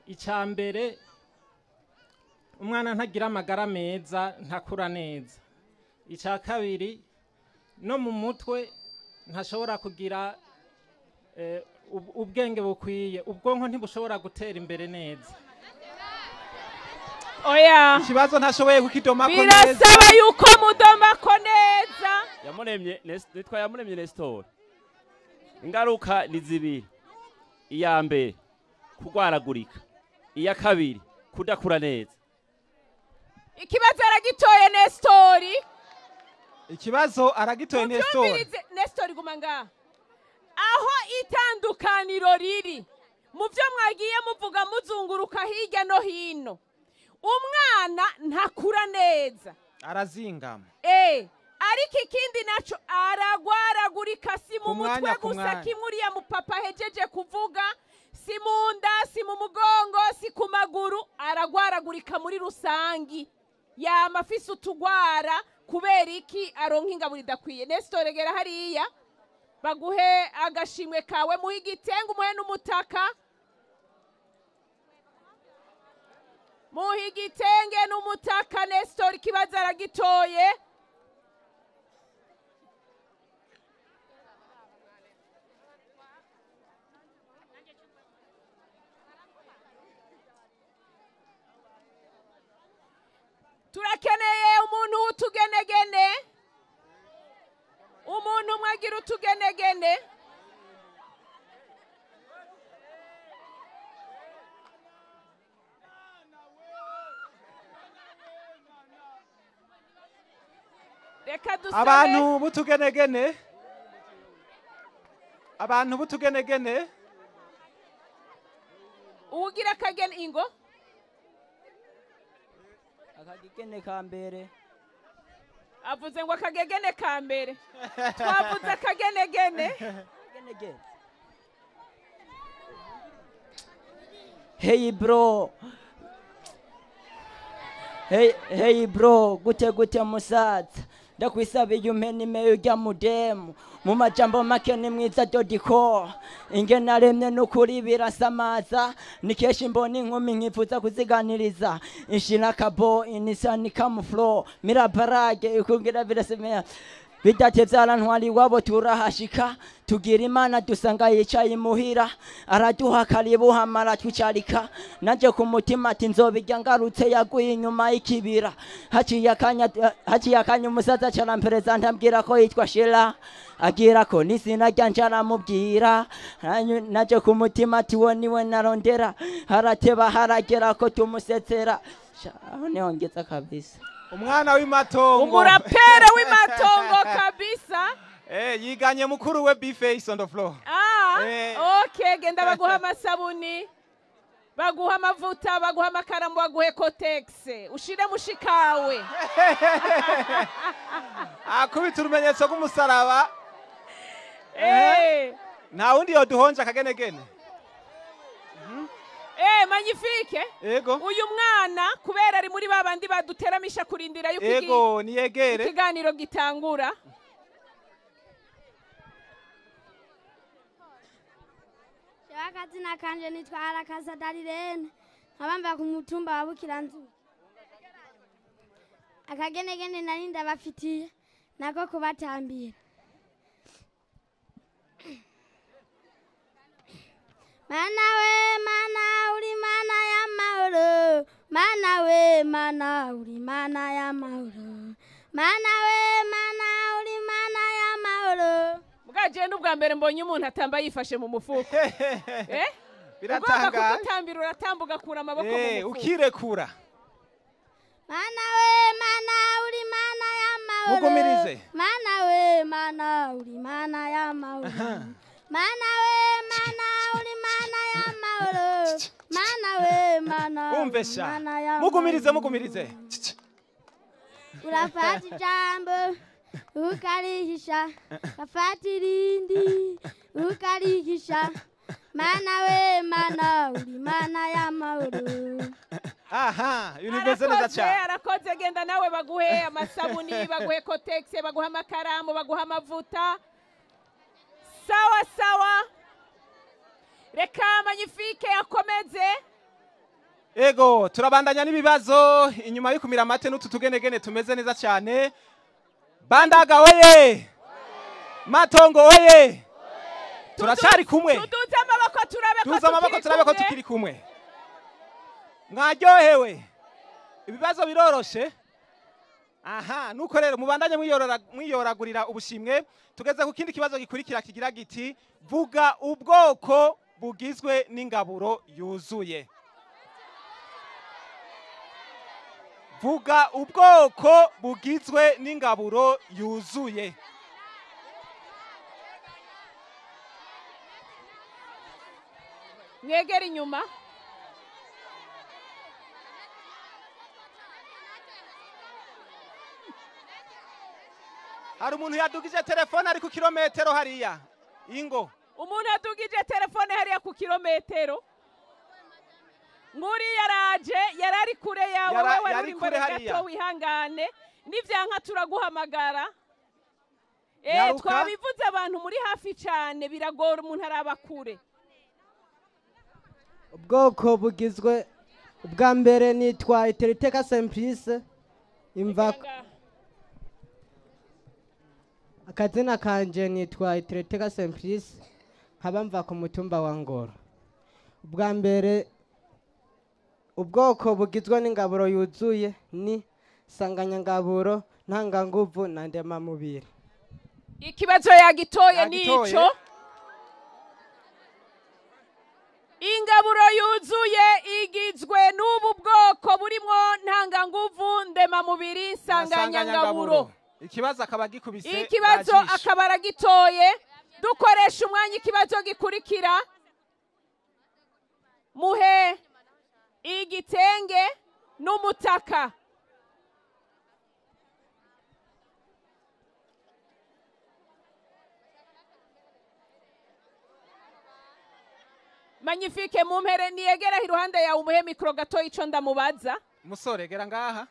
Icya mbere, umwana ntagira amagara meza, ntakura neza. Icya kabiri, no mu mutwe ntashobora kugira ubwenge bukwiye, ubwonko ntibushobora gutera imbere neza. Oya, ikibazo ntashoboye kukidomako neza. Birasaba yuko mudomako neza. Yamuremye nitwa Yamuremye Nestor. Ingaruka ni zibiri. Iya mbere kugwaragurika, iya kabiri kudakura neza. Ikibazo aragitoye Nestori. Ikibazo aragitoye Nestor. Nestor guma ngaha. Aho itandukaniro riri mu byo mwagiye muvuga muzunguruka hirya no hino, umwana ntakura neza, arazingama. Ariko ikindi naco aragwaragurika, si mu mutwe gusa kimwe uriya mupapa hejeje kuvuga, si mu nda, si mu mugongo, si ku maguru, aragwaragurika muri rusangi. Yama afise utugwara kubera iki? Aronka ingaburo idakwiye. Nestor egera hariya baguhe agashimwe kawe, muhe igitenge, umuhe n'umutaka. Muhe igitenge n'umutaka Nestor, ikibazo aragitoye. Turakeneye umuntu w'utugenegene. Umuntu umwe agira utugenegene. Reka dusabe Abantu butugenegene. Abantu butugenegene. Uwugira akagene ingo. Akagegene ka mbere. Avuze ngo akagegene ka mbere. Twavuze akagenegene. Akagenegene. Hey bro. Hey, hey bro, gute gute musaza. Ndakwisabiye umpe nimeyo ujya mudemu. Mu majambo make ni mwiza dodiko. Inge naremye n'ukuri birasamaza. Ni kenshi mbona inkumi nkifuza kuziganiriza. Inshira kabo inisani kamuflo. Mirabarage ikungira birasemea. Bidatevye arantwara iwabo turahashika. Tugira Imana dusanga yicaye imuhira. Araduha karibu hamara twicarika. Nanje ku mutima ati nzobirya ngarutse yaguye inyuma y'ikibira. Haciye akanya umusaza acarampereza ntambwira ko yitwa Shela. Agira ko n'izina ryanje aramubwira. Nanje ku mutima ati uwo niwe narondera. Harateba haragera ko tumusetsera. Aho niho ngeza kabisa. Umwana w'imatongo. Umurapere w'imatongo kabisa. Yiganye mukuru we B-Face on the floor. Okay, genda baguha amasabuni. Baguha amavuta, baguha amakaramu, baguhe Kotex. Ushire mushikawe. Akubita urumenyetso rw'umusaraba. Nta wundi yoduhonja akagenegene. Magnifique. Ego. Uyu mwana kubera ari muri babandi baduteramisha kurindira yuko Ego, niyegere. Ikiganiro gitangura. Akazina kanje nitwa Arakaza Darirene. Nkabamba ku mutumba wa Bukiranzu. Akagenegene nari ndabafitiye nako kubatambira. Mana we mana uri mana y'amahoro. Mana we mana uri mana y'amahoro. Mana we mana uri mana y'amahoro. Mugaje n'ubwa mbere mbonye umuntu atamba yifashe mu mufuko. Biratangaje. Ugomba kugutambira uratambuka kura amaboko mu mufuko. Ukirekura. Mana we mana uri mana y'amahoro. Mugumirize. Mana we mana uri mana y'amahoro. Mana we mana uri mana y'amahoro. Mana we mana Umve sha. Mugumirize mugumirize. Urafata ijambo ukarihisha, afata irindi ukarihisha. Mana we mana uri mana y'amahoro. Aha, ibintu neza cyane. Arakoze, genda nawe baguhe amasabuni, baguhe Kotex, baguhe amakaramu, baguhe amavuta. Sawa sawa. Reka Magnifique akomeze. Ego, turabandanya n'ibibazo inyuma y'ukumira amate n'utu tugenegene tumeze neza cyane. Bandaga oye! Matongo oye! Turacari kumwe. Tuduze amaboko turabe ko. Tuduze amaboko turabe ko tukiri kumwe. Mwaryohewe. Ibibazo biroroshe. Aha, nuko rero mubandanye mwiyoragurira ubushimwe. Tugeze ku kindi kibazo gikurikira kigira giti: vuga ubwoko bugizwe n'ingaburo yuzuye. Vuga ubwoko bugizwe n'ingaburo yuzuye. Mwegera inyuma. Hari umuntu yadugije telefone ari ku kilometero hariya. Ingo. Umuntu yadugije telefone hariya ku kilometero. Nguri yaraje, yarari kure yawe, wewe wari imbere gato wihangane. Nivyanka turaguhamagara. Twabivuze abantu muri hafi cyane biragora umuntu araba kure. Ubwoko bugizwe ubwa mbere nitwa Iteriteka Simplice imva. Akazina kanje nitwa Iteriteka Simplice nkaba mva ku mutumba wa Ngoro. Ubwa mbere ubwoko bugizwe n'ingaburo yuzuye ni sanganyangaburo, ntanganguvu na ndemamubiri. Ikibazo yagitoye nico. Ingaburo yuzuye igizwe n'ubu bwoko burimo ntanganguvu, ndemamubiri, sanganyangaburo. Ikibazo akaba gikubise. Ikibazo akaba aragitoye. Dukoresha umwanya ikibazo gikurikira. Muhe igitenge n'umutaka. Magnifique, mumpere niyegera iruhande yawe umuhe mikro gato ico ndamubaza. Musore egera ngaha.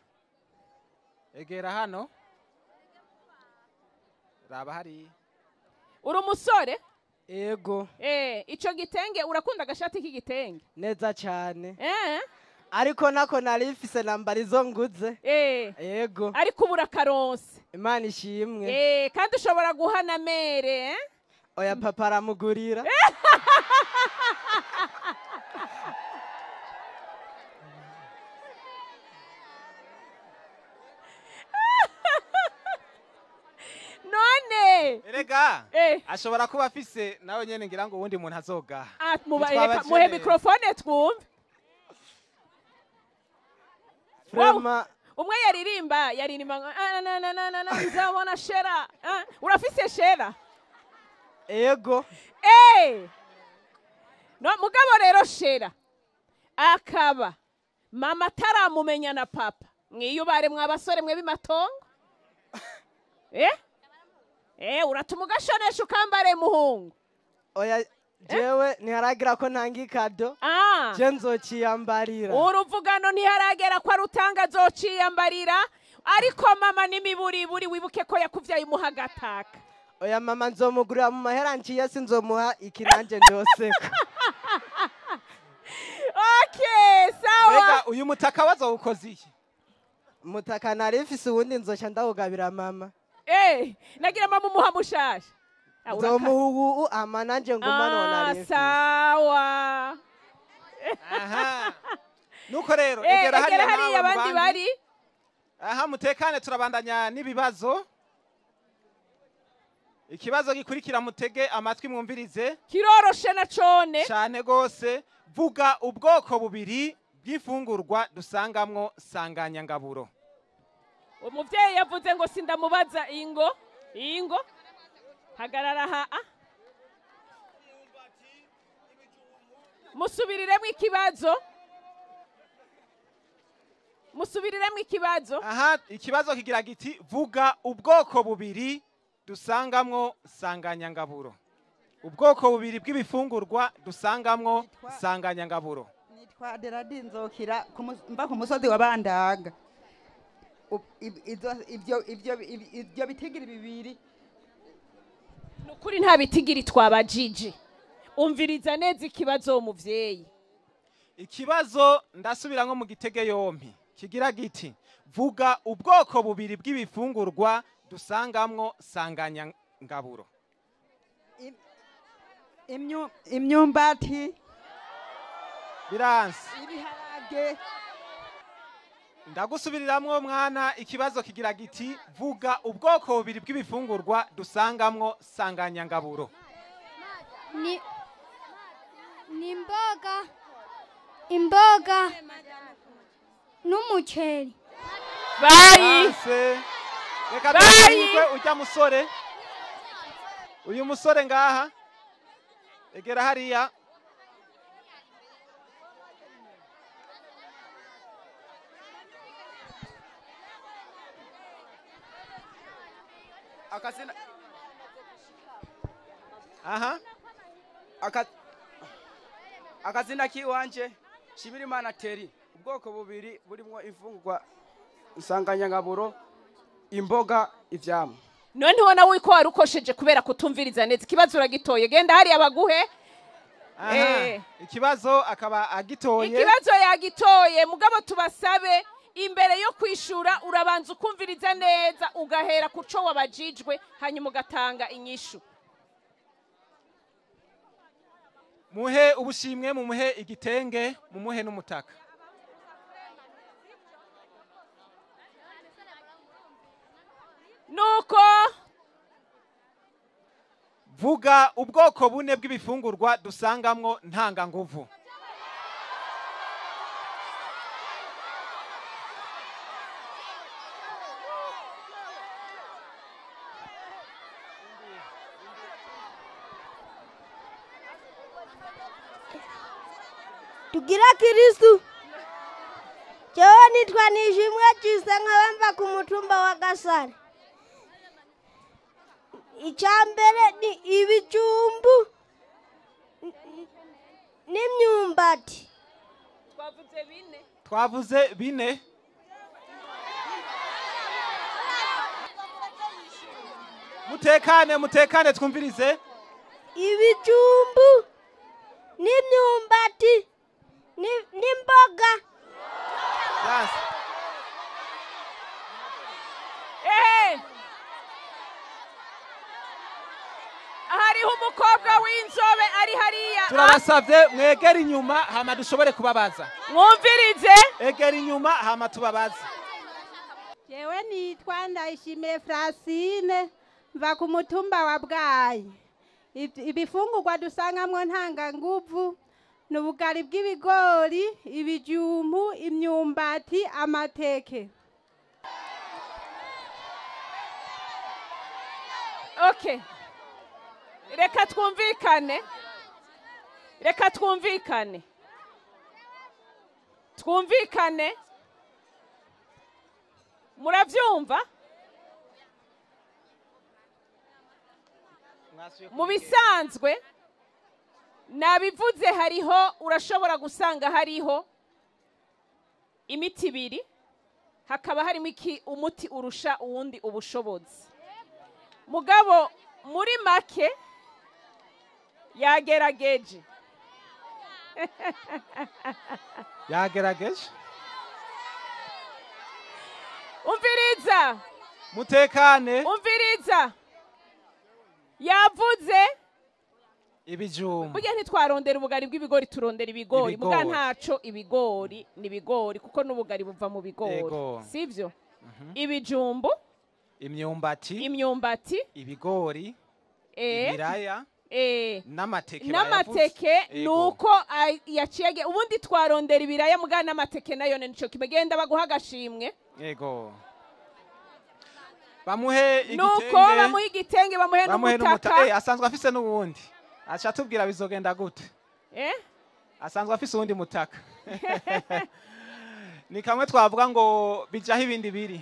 Egera hano. Raba hari. Uri umusore? Ego. Ico gitenge urakunda agashati k'igitenge? Neza cyane. Ariko nako narifise nambara izo nguze. Ego. Ariko ubura karonse. Imana ishimwe. Kandi ushobora guhana mere, Oya papa aramugurira. None erega ashobora kuba afise nawe nyene ngira ngo uwundi muntu azogaha. Muhe mikrofone twumve. Umwe yaririmba na na na na nzabona shera. Urafise shera? Ego. No mugabo rero shera akaba mama ataramumenya na papa. Mwiyubare mwabasore mwe bimatongo. Uratuma ugashonesha ukambare muhungu. Oya jewe ntiharagira ko ntanga ikado. Je nzociyambarira. Uruvugano ntiharagera ko arutanga azociyambarira, ariko mama n'imiburiburi wibuke ko yakuvyaye umuhagataka. Oya mama nzomugurira mu mahera nciye sinzomuha ikiranje ndoseka. Okay, sawa. Mbega uyu mutaka wazowukoze iki? Mutaka narifise uwundi nzoca ndawugabira mama. Nagira mama umuha mushasha. Nzomuha ubu ama nanje ngumane narifise. Sawa. Aha. Nuko rero egera hariya abandi bari. Aha mutekane turabandanya n'ibibazo. Ikibazo gikurikira mutege amatwi mwumvirize. Kiroroshe na cone. Cyane gose. Vuga ubwoko bubiri bw'ifungurwa dusangamwo sanganyangaburo. Umuvyeyi yavuze ngo sindamubaza ingo. Ingo. Hagarara ha. Musubiriremwo ikibazo. Musubiriremwo ikibazo. Aha, ikibazo kigira giti vuga ubwoko bubiri dusangamwo sanganyangaburo. Ubwoko bubiri bw'ibifungurwa dusangamwo sanganyangaburo. Nitwa Aderadi Nzokira mba ku musozi wa Bandaga. Ibyo bitigiri bibiri. Nukuri nta bitigiri twabajije. Umviriza neza ikibazo muvyeyi. Ikibazo ndasubira nko mu gitege yompi. Kigira giti vuga ubwoko bubiri bw'ibifungurwa dusangamwo sanganyangaburo. Imyumbati, biransi, ibiharage. Ndagusubiriramwo mwana, ikibazo kigira giti vuga ubwoko bubiri bw'ibifungurwa dusangamwo sanganyangaburo. Ni imboga, imboga n'umuceri. Bayi. Reka tuvuge ujya musore. Uyu musore ngaha. Egera hariya. Akazina. Aha. Akazina kiwanje Shibirimana Teri. Ubwoko bubiri burimo imfungurwa nsanganyangaburo, imboga, ivyamwa. None ubona wiko warukosheje kubera kutumviriza neza ikibazo uragitoye. Genda hariya baguhe. Ikibazo akaba agitoye. Ikibazo yagitoye, mugabo tubasabe imbere yo kwishura urabanza ukumviriza neza ugahera kuco wabajijwe hanyuma ugatanga inyishu. Muhe ubushimwe, mumuhe igitenge, mumuhe n'umutaka. Nuko vuga ubwoko bune bw'ibifungurwa dusangamwo ntanganguvu. Tugira Kristu. Jewe nitwa Nishimwe Jise nkaba mva ku mutumba wa Gasare. Icambere ni ibijumbu n'imyumbati. Twavuze bine. Twavuze bine. Mutekane, mutekane twumvirize. Ibijumbu n'imyumbati n'imboga. Yes. Hariho umukobwa w'inzobe ari hariya. Turabasavye mwegere inyuma hama dushobore kubabaza. Mwumvirize. Egera inyuma hama tubabaze. Jewe nitwa Ndayishimiye Francine mva ku mutumba wa Bwayi. Ibifungurwa dusangamwo ntanganguvu ni ubugari bw'ibigori, ibijumbu, imyumbati, amateke. Okay. Reka twumvikane. Reka twumvikane. Twumvikane. Muravyumva? Mu bisanzwe nabivuze hariho urashobora gusanga hariho imiti ibiri hakaba harimo iki umuti urusha uwundi ubushobozi. Mugabo muri make yagerageje. Yagerageje. Umviriza. Mutekane. Umviriza. Yavuze ibijumbu. Burya ntitwarondera ubugari bw'ibigori, turondera ibigori. Muga ntaco ibigori ni ibigori kuko n'ubugari buva mu bigori. Sivyo? Ibijumbu, imyumbati, imyumbati, ibigori, ibiraya, n'amateke. N'amateke nuko yaciye ubundi twarondera ibiraya muga n'amateke nayo nico kimegenda baguha agashimwe. Yego. Bamuhe igitenge. Nuko bamuhe igitenge, bamuhe n'umutaka. Asanzwe afise n'uwundi. Acha tubwira bizogenda gute. Asanzwe afise uwundi mutaka. Ni kamwe twavuga ngo bijaho ibindi biri.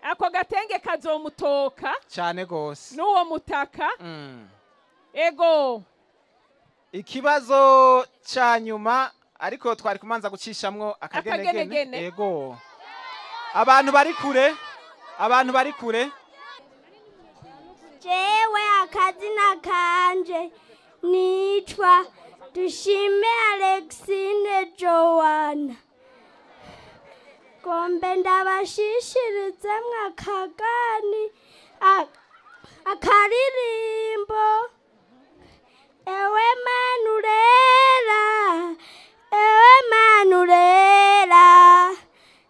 Ako gatenge kazomutoka cyane gose n'uwo mutaka. Ego. Ikibazo ca nyuma ariko twari kumanza gucishamwo akagenegene. Ego. Abantu bari kure, abantu bari kure. Jewe akazina kanje nitwa Dushime Alexine Joanna. Gombe ndabashishirize mwakagani akaririmbo. Ewe manurera, ewe manurera,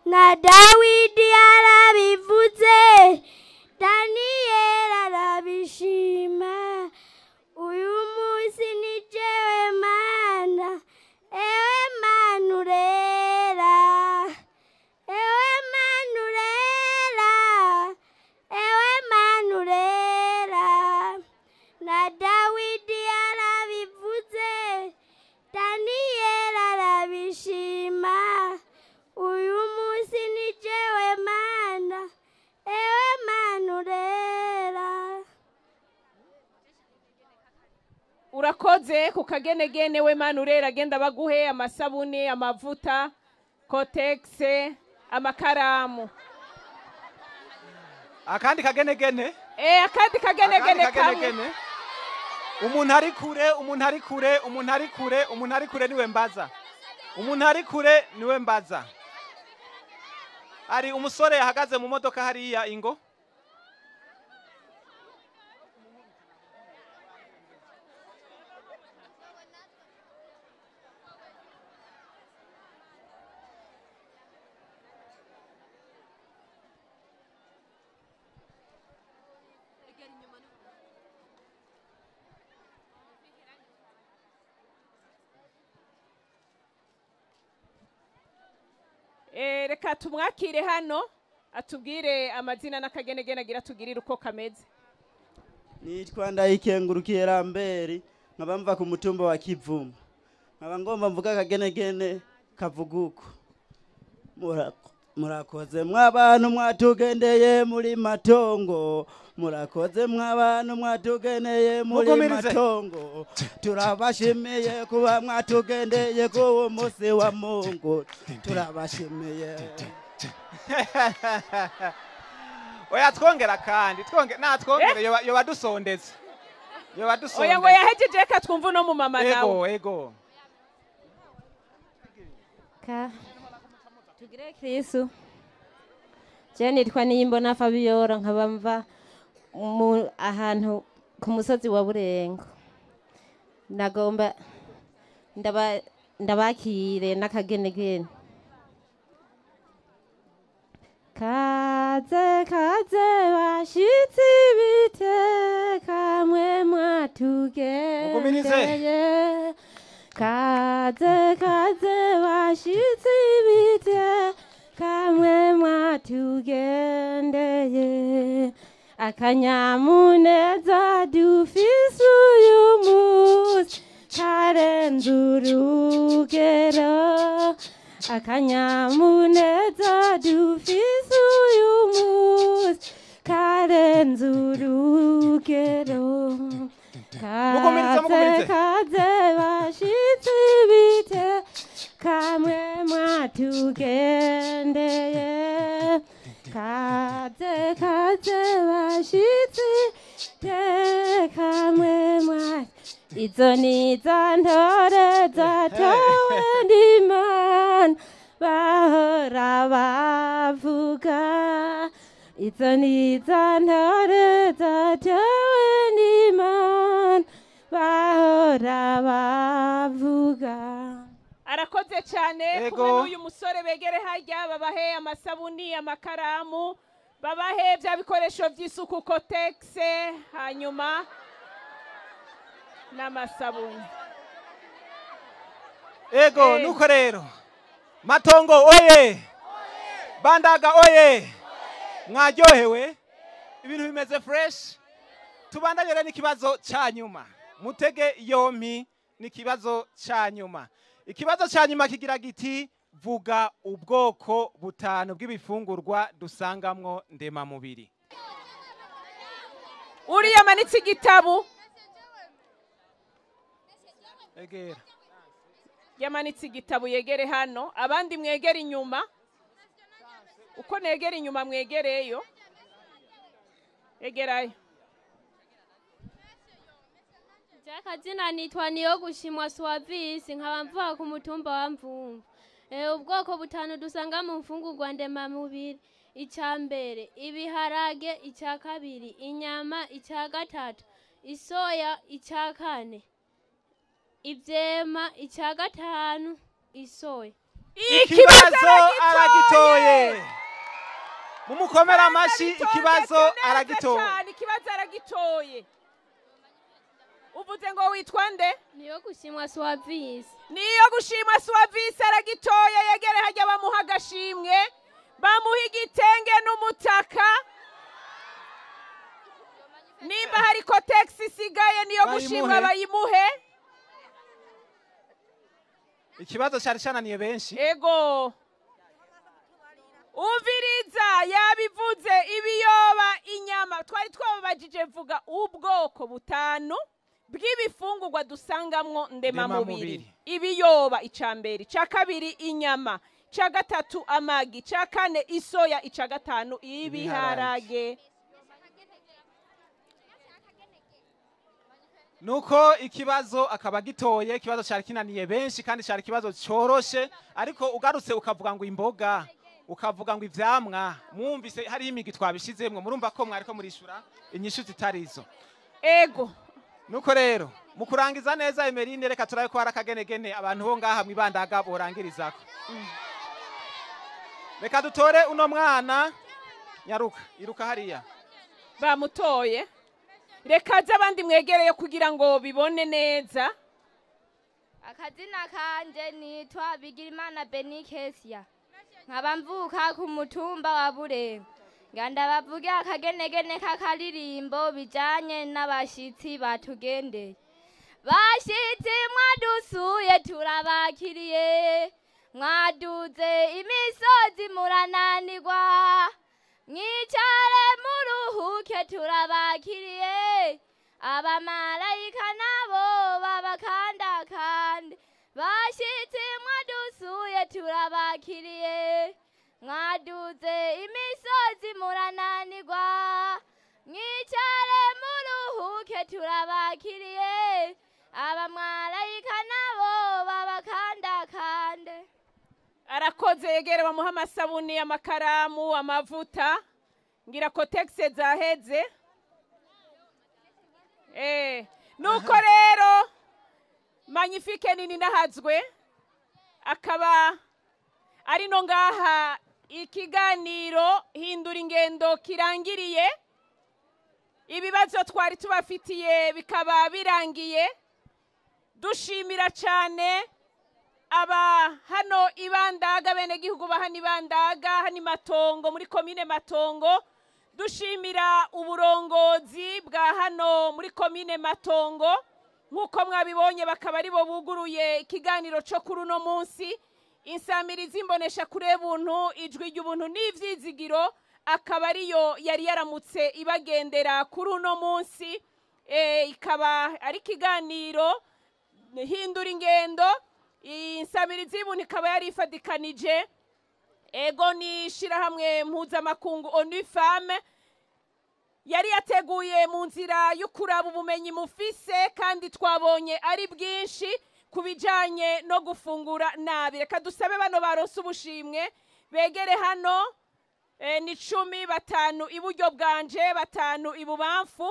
na Dawidi yarabivuze, Daniyeli arabishima. Uyu munsi ni jewe mana, ewe manurera, ewe manurera, ewe manurera, na Dawidi yarabivuze, Daniyeli arabishima. Uyu munsi ni jewe mana, ewe manurera. Urakoze ku kagenegene we manurera, agenda baguhe amasabune, amavuta, kotegise, amakaramu. Akandi kagenegene. Akandi kagenegene kamwe. Umuntu ari kure, umuntu ari kure, umuntu ari kure, umuntu ari kure niwe mbaza. Umuntu ari kure niwe mbaza. Ari umusore yahagaze mu modoka hariya ingo. Reka tumwakire hano atubwire amazina n'akagenegene agira tugirire uko kameze. Nitwa Ndayikengurukiye Ramberi, nkaba mva ku mutumba wa Kivumu. Nkaba ngomba mvuga akagenegene kavuga uko. Murakoze mw'abantu mwatugendeye muri matongo, murakoze mw'abantu mwatugendeye muri Mugumirije. matongo. Turabashimiye kuba mwatugendeye kuwo munsi wa Mungu, turabashimiye. Oya, twongera kandi natwongere, yoba dusondetse, yoba dusondetse. Oya, ngo yahejeje, reka twumve uno mu mama nawe. Ego, ego. Ka tugire Kristu. Je nitwa Niyimbona Fabiola, nkaba mva mu ahantu ku musozi wa Burengo. Nagomba ndabakire n'akagenegene. Kaze kaze bashitsi biteka mwe mwatugendeye. Kaze kaze bashitsi biteka mwe mwatugendeye. Akanyamuneza dufise uyu munsi karenze urugero. Akanyamuneza dufise uyu munsi karenze urugero. Mugumiritse, Kaze mugumiritse. kaze bashitsi bite kamwe mwatugendeye. Kaze kaze bashitsi te kamwe mwa izo ni za ntore zatowe n'Imana bahora bavuga. Izo ni za ntore zatowe n'Imana bahora bavuga. Arakoze cyane. Ego. Kumwe n'uyu musore begere harya babahe amasabuni, amakaramu, babahe bya bikoresho by'isuku, kotegise, hanyuma n'amasabuni. Ego. Nuko rero, Matongo oye! Bandaga oye! Mwaryohewe, ibintu bimeze fresh. Tubandanye rero n'ikibazo ca nyuma. Mutege yompi, n'ikibazo ca nyuma. Ikibazo ca nyuma kigira giti: vuga ubwoko butanu bw'ibifungurwa dusangamwo ndemamubiri. Uriya amanitse igitabo. Egera. Yamanitse igitabo yegere hano, abandi mwegere inyuma. Uko negera inyuma mwegereyo. Egerayo. Akazina nitwa niyo gushimwa Suwavisi, nkaba mvuka ku mutumba wa Mvumvu. Ubwoko butanu dusanga mu mfungurwa ndemamubiri: icya mbere ibiharage, icya kabiri inyama, icya gatatu isoya, icya kane ivyema, icya gatanu isoya. Ikibazo aragitoye, mumukomera amashi. Ikibazo aragitoye. Cyane, ikibazo aragitoye. Uvuze ngo witwa nde? Niyo gushimwa Suwavisi. Niyo gushimwa Suwavisi aragitoye, yegere hajya bamuha agashimwe, bamuha igitenge n'umutaka. Nimba hari kotegisi isigaye niyo gushimwa bayimuhe. Ikibazo cyari cyananiye benshi. Ego. Umviriza, yabivuze: ibiyoba, inyama. Twari twababajije vuga ubwoko butanu bw'ibifungurwa dusangamwo ndemamubiri. Ndemamubiri. Ibiyoba ica mbere, ica kabiri inyama, ica gatatu amagi, ica kane isoya, ica gatanu ibiharage. Nuko ikibazo akaba gitoye. Ikibazo cyari kinaniye benshi kandi cyari ikibazo cyoroshe, ariko ugarutse ukavuga ngo imboga, ukavuga ngo ivyamwa, mwumvise hariho imigi twabishizemwo, murumva ko mwariko murishura inyishu zitarizo. Ego. Nuko rero mu kurangiza neza, Emerine, reka turabe ko hari akagenegene abantu bo ngaha mwibandaga borangirizako. Reka dutore uno mwana. Nyaruka, iruka hariya. Bamutoye. Reka aze, abandi mwegereye kugira ngo bibone neza. Akazina kanje nitwa Bigirimana Benikesia, nkaba mvuka ku mutumba wa Burengo. Nganda bavuge akagenegene k'akaririmbo bijanye n'abashitsi batugendeye. Bashitsi mwadusuye turabakiriye, mwaduze imisozi murananirwa, mwicare muruhuke turabakiriye, abamarayika nabo babakandakande. Bashitsi mwadusuye turabakiriye, mwaduze imisozi murananirwa, mwicare muruhuke turabakiriye, abamarayika nabo babakandakande. Arakoze, yegere bamuha amasabuni, amakaramu, amavuta, ngira ko tegise zaheze. Nuko rero Magnifique nini nahazwe akaba ari no ngaha ikiganiro hindura ingendo kirangiriye, ibibazo twari tubafitiye bikaba birangiye. Dushimira cyane aba hano ibandaga, bene gihugu bahani ibandaga hani Matongo muri komine Matongo. Dushimira uburongozi bwa hano muri komine Matongo, nkuko mwabibonye bakaba aribo buguruye ikiganiro cyo kuri uno munsi. Insamirizi imbonesha kure buntu, ijwi ry'ubuntu n'ivyizigiro akaba ariyo yari yaramutse ibagendera kuri uno munsi. Ikaba ari ikiganiro hindura ingendo. Insamirizi y'ubuntu ikaba yari ifadikanije ego ni shirahamwe mpuzamakungu ONU Femme, yari yateguye mu nzira yo kuraba ubumenyi mufise, kandi twabonye ari bwinshi ku bijanye no gufungura nabi. Reka dusabe bano baronse ubushimwe begere hano, ni 10, 5 iburyo bwanje, 5 ibubamfu.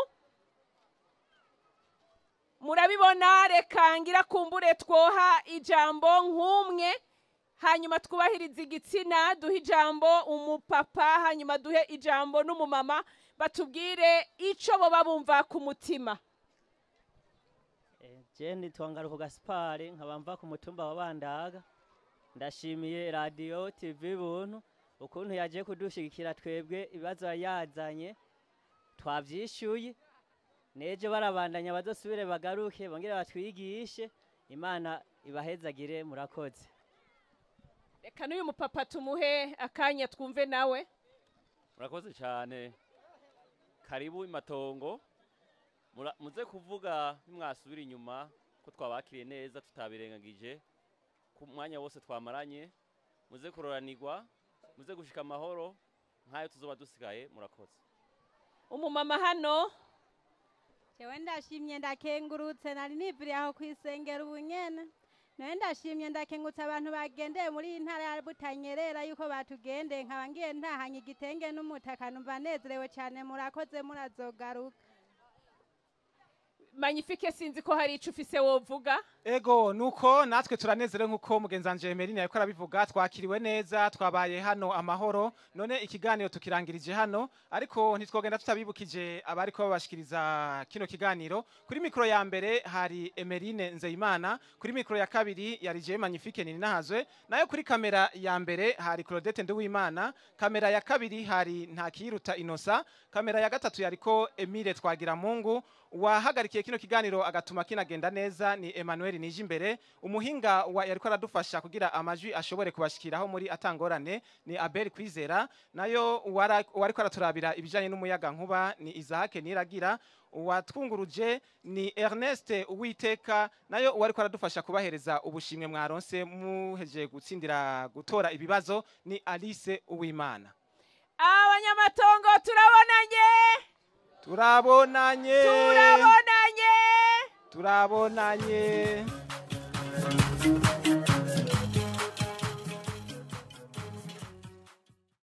Murabibona, reka ngira kumbure twoha ijambo nk'umwe, hanyuma twubahirize igitsina, duhe ijambo umupapa, hanyuma duhe ijambo n'umumama, batubwire ico boba bumva ku mutima. Je nitwa Ngaruko Gaspard, nkaba mva ku mutumba wa Bandaga. Ndashimiye radio TV Buntu ukuntu yaje kudushigikira twebwe, ibibazo yazanye twavyishyuye, nejo barabandanya bazosubire bagaruke bongere batwigishe. Imana ibahezagire, murakoze. Reka n'uyu mupapa tumuhe akanya twumve nawe. Murakoze cyane, karibu imatongo. Muze kuvuga nimwasubira inyuma ko twabakiriye neza tutabirengagije ku mwanya wose twamaranye. Muze kuroranirwa, muze gushika amahoro nkayo tuzoba dusigaye. Murakoze. Umumama hano. Jewe ndashimye ndakengurutse, nari niviriye aho kwisengera ubunyene. Nawe ndashimye ndakengutse abantu bagendeye muri iyi ntara ya Butanyerera yuko batugendeye, nkaba ngiye ntahanye igitenge n'umutaka, numva nezerewe cyane. Murakoze, murazogaruka. Magnifique, sinzi ko hari ico ufise wovuga. Ego, nuko natwe turanezerewe nkuko mugenzi wanje Emeline yariko arabivuga, twakiriwe neza, twabaye hano amahoro. None ikiganiro tukirangirije hano, ariko ntitwogenda tutabibukije abariko babashikiriza kino kiganiro. Kuri mikro ya mbere hari Emeline Nzeyimana, kuri mikro ya kabiri yari je Magnifique Ninahazwe, nayo kuri kamera ya mbere hari Claudette Nduwimana, kamera ya kabiri hari Ntakiruta Inosa, kamera ya gatatu yariko Emile Twagiramungu. Wahagarikiye kino kiganiro agatuma kinagenda neza ni Emmanuel Nijimbere. Umuhinga wa yariko aradufasha kugira amajwi ashobore kubashikiraho muri atangorane ni Abel Kwizera, nayo wariko araturabira ibijanye n'umuyaga nkuba ni Isaac Niragira, uwatwunguruje ni Ernest Uwiteka, nayo wariko aradufasha kubahereza ubushimwe mwaronse muheje gutsindira gutora ibibazo ni Alice Uwimana. Abanyamatongo turabonanye, turabonanye, turabonanye, turabonanye.